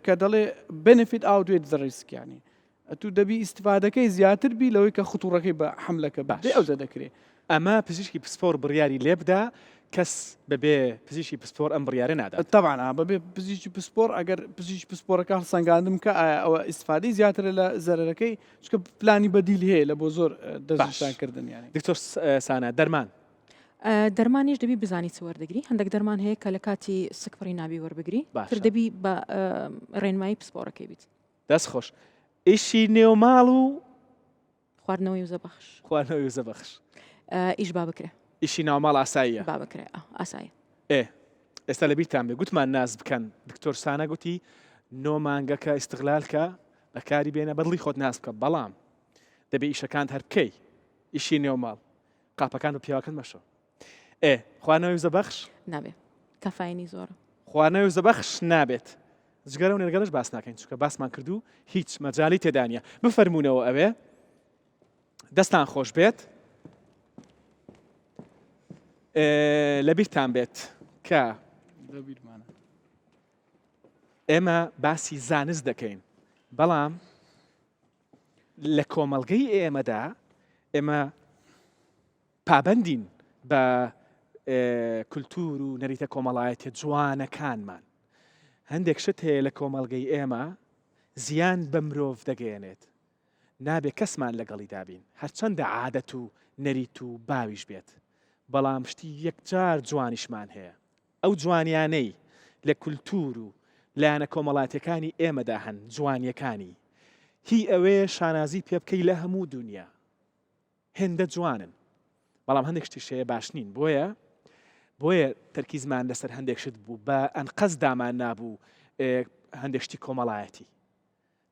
Speaker 3: کە دەڵێ benefit outweigh the risk یعنی ئەتوو دەبی ئیستفادەکەی زیاتر بی لەوەی کە خطوڕەکەی بە حملەکە
Speaker 1: باش
Speaker 3: بێ ئەوجا دەکرێ.
Speaker 1: ئەمە پزیشکی پسپۆڕ بڕیاری لێبدا کەس بەبێ پزیشکی پسپۆڕ ئەم بڕیارە نادات.
Speaker 3: تەبعەن ئا بەبێ پزیشکی پسپۆڕ ئەگەر پزیشکی پسپۆڕەکە هەڵسەنگاندن بکا ئایا ئەوە ئیستفادەی زیاترە لە زەرەرەکەی چونکە پلانی بەدیل هەیە لە بۆ زۆر
Speaker 1: باش
Speaker 3: دەستنیشان کردن یانی.
Speaker 1: دکتۆر سانا دەرمان.
Speaker 2: دەرمانیش دەبی بزانی چ وەردەگری هەندێک دەرمان هەیە کە لە کاتی سکپڕی نابی وەربگری تر
Speaker 1: باشە.
Speaker 2: دەبی بە ڕێنمایی پسپۆڕەکەی بیت.
Speaker 1: دەست خۆش. ئیشی نێو ماڵ و.
Speaker 2: خواردنەوەی وزە بەخش.
Speaker 1: خواردنەوەی وزە بەخش.
Speaker 2: ئیش با بکرێ.
Speaker 1: ئیشی ناوماڵ ئاساییە.
Speaker 2: با بکرێ ئاساییە.
Speaker 1: ئێ ئێستا لە بیرتان بێ گوتمان ناز بکەن دکتۆر سانا گوتی نۆ مانگەکە ئیستغلال کە بەکاری بێنە بەدڵی خۆت ناز بکە بەڵام دەبێ ئیشەکانت هەر بکەی ئیشی نێوماڵ قاپەکان بە پیاوەکەت مەشۆ ئێ خواردنەوەی وزە بەخش
Speaker 2: نابێ کافاینی زۆرە.
Speaker 1: خواردنەوەی وزە بەخش نابێت جگەرە و نێرگەلەش باس ناکەین چونکە باسمان کردو هیچ مەجالی تێدا نییە بفەرموونەوە ئەوێ دەستان خۆش بێت لەبیرتان بێت کە ئێمە باسی زانست دەکەین بەڵام لە کۆمەڵگەی ئێمەدا ئێمە پابەندین بە. کولتور و نەریتە کۆمەڵایەتیە جوانەکانمان. هەندێک شت هەیە لە کۆمەڵگەی ئێمە زیان بە مرۆڤ دەگەیەنێت، نابێ کەسمان لەگەڵیدا بین، هەرچەندە عادەت و نەریت و باویش بێت، بەڵام شتی یەکجار جوانیشمان هەیە. ئەو جوانیانەی لە کولتوور و لایەنە کۆمەڵاتیەکانی ئێمەدا هەن، جوانیەکانی هی ئەوەیە شانازی پێ بکەی لە هەموو دونیا. هێندە جوانن بەڵام هەندێک شتیش هەیە باش نین بۆیە بۆیە تەرکیزمان لەسەر هەندێک شت بوو بە ئەنقەست دامان نابوو هەندێک شتی کۆمەڵایەتی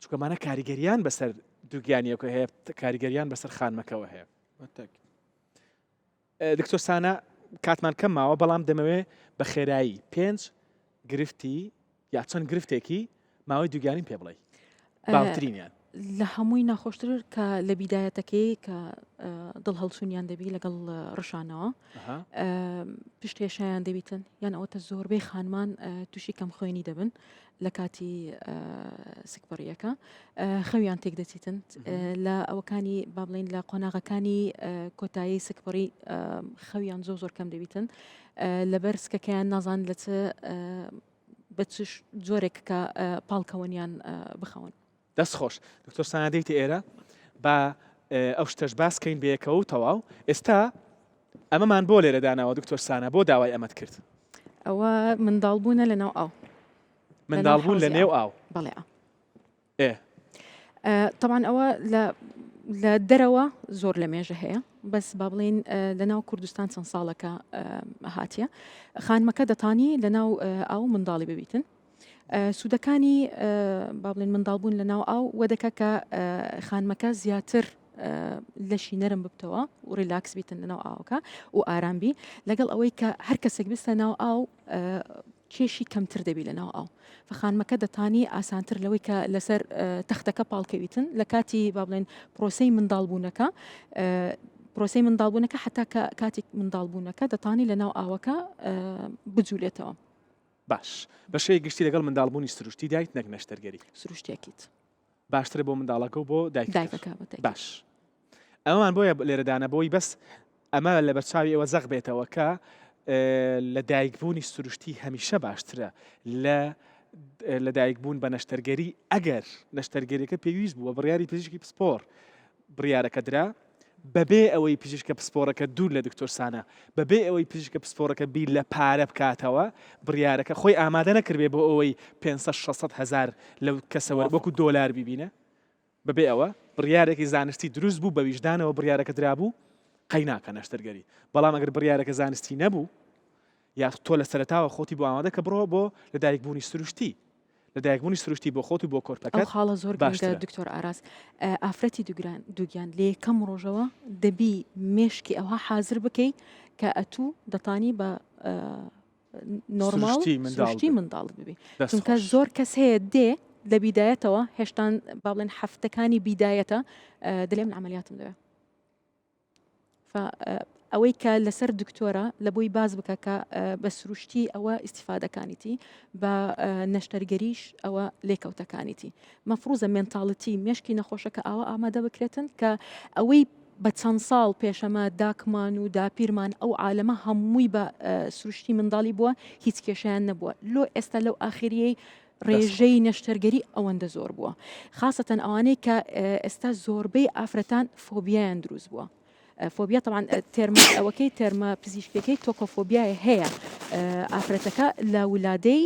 Speaker 1: چکەمانە کاریگەریان بەسەر دووگیانیەکە هەیە کاریگەریان بەسەر خانمەکەەوە هەیە دکتۆر سانا کاتمان کەم ماوە بەڵام دەمەوێ بە خێرایی پێنج گرفتی یا چەند گرفتێکی ماوەی دووگیانیم پێ بڵێ باوترینیان
Speaker 2: لە هەمووی ناخۆشتر کە لە بیدایەتەکەی کە دڵ هەڵچوونیان دەبی لەگەڵ ڕشانەوە پشتێشیان دەبیتن یان ئەوەتە زۆربەی خانمان تووشی کەم خوێنی دەبن لە کاتی سکپڕیەکە خەویان تێک دەچیتن لە ئەوەکانی با بڵین لە قۆناغەکانی کۆتایی سکپڕی خەویان زۆر زۆر کەم دەبیتن لەبەر سکەکەیان نازان لە چ بە چ جۆرێک کە پاڵکەوەنیان بخەون.
Speaker 1: دەست خۆش دکتۆر سانا دێیتە ئێرە با ئەو شتەش باس کەین بەیەکەوە و تەواو ئێستا ئەمەمان بۆ لێرە داناوە دکتۆر سانا بۆ داوای ئەمەت کرد؟
Speaker 2: ئەوە منداڵ بوونە لە ناو ئاو.
Speaker 1: منداڵ بوون لە نێو ئاو.
Speaker 2: بەڵێ. ئێ. تەبعەن ئەوە لە لە دەرەوە زۆر لە مێژە هەیە بەس با بڵین لە ناو کوردستان چەند ساڵەکە هاتیە خانمەکە دەتانی لە ناو ئاو منداڵی ببیتن سوودەکانی با بڵێن منداڵبوون لە ناو ئاو وە دەکە کە خانمەکە زیاتر لەشی نەرم ببتەوە و ریلاکس بیتن لەناو ئاوەکە و ئارام بی لەگەڵ ئەوەی کە هەر کەسێک بستە ناو ئاو کێشی کەمتر دەبی لە ناو ئاو فخانمەکە دەتانی ئاسانتر لەوەی کە لەسەر تەختەکە پاڵکەویتن لە کاتی با بڵێن پرۆسی منداڵبوونەکە پرۆسی منداڵبوونەکە حتا کە کاتێک منداڵبوونەکە دەتانی لە ناو ئاوەکە بجولێتەوە.
Speaker 1: باش بە شێوەی گشتی لەگەڵ منداڵبوونی سروشتی دایت نەک نەشتەرگەری.
Speaker 2: سروشتیەکیت.
Speaker 1: باشترە بۆ منداڵەکە و بۆ دایکەکەش. دایکەکە بە تاکید. باش ئەمەمان بۆیە لێرە دانا بۆی بەس ئەمە لە بەرچاوی ئێوە زەق بێتەوە کە لە دایکبوونی سروشتی هەمیشە باشترە لە لە دایکبوون بە نەشتەرگەری ئەگەر نەشتەرگەریەکە پێویست بووە بڕیاری پزیشکی پسپۆڕ بڕیارەکە درا بەبێ ئەوەی پزیشکە پسپۆڕەکە دوور لە دکتۆر سانا، بەبێ ئەوەی پزیشکە پسپۆڕەکە بیر لە پارە بکاتەوە، بڕیارەکە خۆی ئامادە نەکردبێ بۆ ئەوەی 500 600 هەزار لەو کەسە وەر وەکو دۆلار بیبینێ، بەبێ ئەوە بڕیارێکی زانستی دروست بوو، بە ویژدانەوە بڕیارەکە درابوو، قەیناکە نەشتەرگەری. بەڵام ئەگەر بڕیارەکە زانستی نەبوو، یا تۆ لە سەرەتاوە خۆتی بۆ ئامادە کە بڕۆ بۆ لەدایکبوونی سروشتی، لەدایکبوونی سروشتی بۆ خۆت و بۆ
Speaker 2: ئەو
Speaker 1: کۆرپەکەت
Speaker 2: خاڵە زۆر گرنگە
Speaker 1: باشترە.
Speaker 2: دکتۆر ئاراس ئافرەتی دوگران دووگیان لە یەکەم ڕۆژەوە دەبی مێشکی ئەوها حازر بکەی کە ئەتوو دەتانی بە نۆرماڵ
Speaker 1: سروشتی منداڵ
Speaker 2: سروشتی
Speaker 1: بن.
Speaker 2: منداڵت ببی
Speaker 1: دەست
Speaker 2: چونکە
Speaker 1: خۆش.
Speaker 2: زۆر کەس هەیە دێ لە بیدایەتەوە هێشتان با بڵێن هەفتەکانی بیدایەتە دەلێ من عەمەلیاتم دەوێ ئەوەی کە لەسەر دکتۆرە لە بۆی باز بکە کە بە سروشتی ئەوە ئیسیفادەکانیتی بە نەشتەرگەریش ئەوە لێکەوتەکانیتی مەفروزە mentality مێشکی نەخۆشەکە ئاوا ئامادە بکرێتن کە ئەوەی بە چەند ساڵ پێشەمە داکمان و داپیرمان ئەو عالەمە هەمووی بە سروشتی منداڵی بووە هیچ کێشیان نەبووە لۆ ئێستا لەو ئاخریەی ڕێژەی نەشتەرگەری ئەوەندە زۆر بووە خاسەتەن ئەوانەی کە ئێستا زۆربەی ئافرەتان فۆبیایان دروست بووە فۆبیا تەوان تێرمە ئەوەکەی تێرمە پزیشکەکەی تۆکۆفۆبیای هەیە ئافرەتەکە لە ولادەی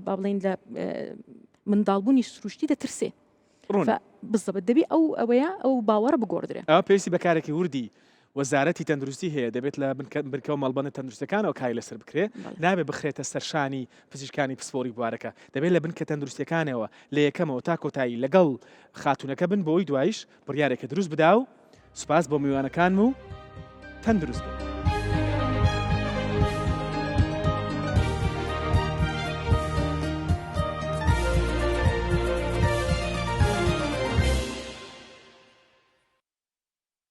Speaker 2: با بڵین لە منداڵبوونی سروشتی دەترسێ بزەبت دەبی ئەو ئەوەیە ئەو باوەڕە بگۆڕدرێ.
Speaker 1: ئەوە پێویستی بە کارێکی وردی وەزارەتی تەندروستی هەیە، دەبێت لە بنکە و مەڵبەندە تەندروستیەکانەوە کاری لەسەر بکرێ، نابێت بخرێتە سەر شانی پزیشکانی پسپۆڕی بوارەکە، دەبێت لە بنکە تەندروستیەکانەوە لە یەکەمەوە تا کۆتایی لەگەڵ خاتوونەکە بن بۆی دوایش بڕیارێکە دروست بدا و سوپاس بۆ میوانەکانم و تەندروست بن.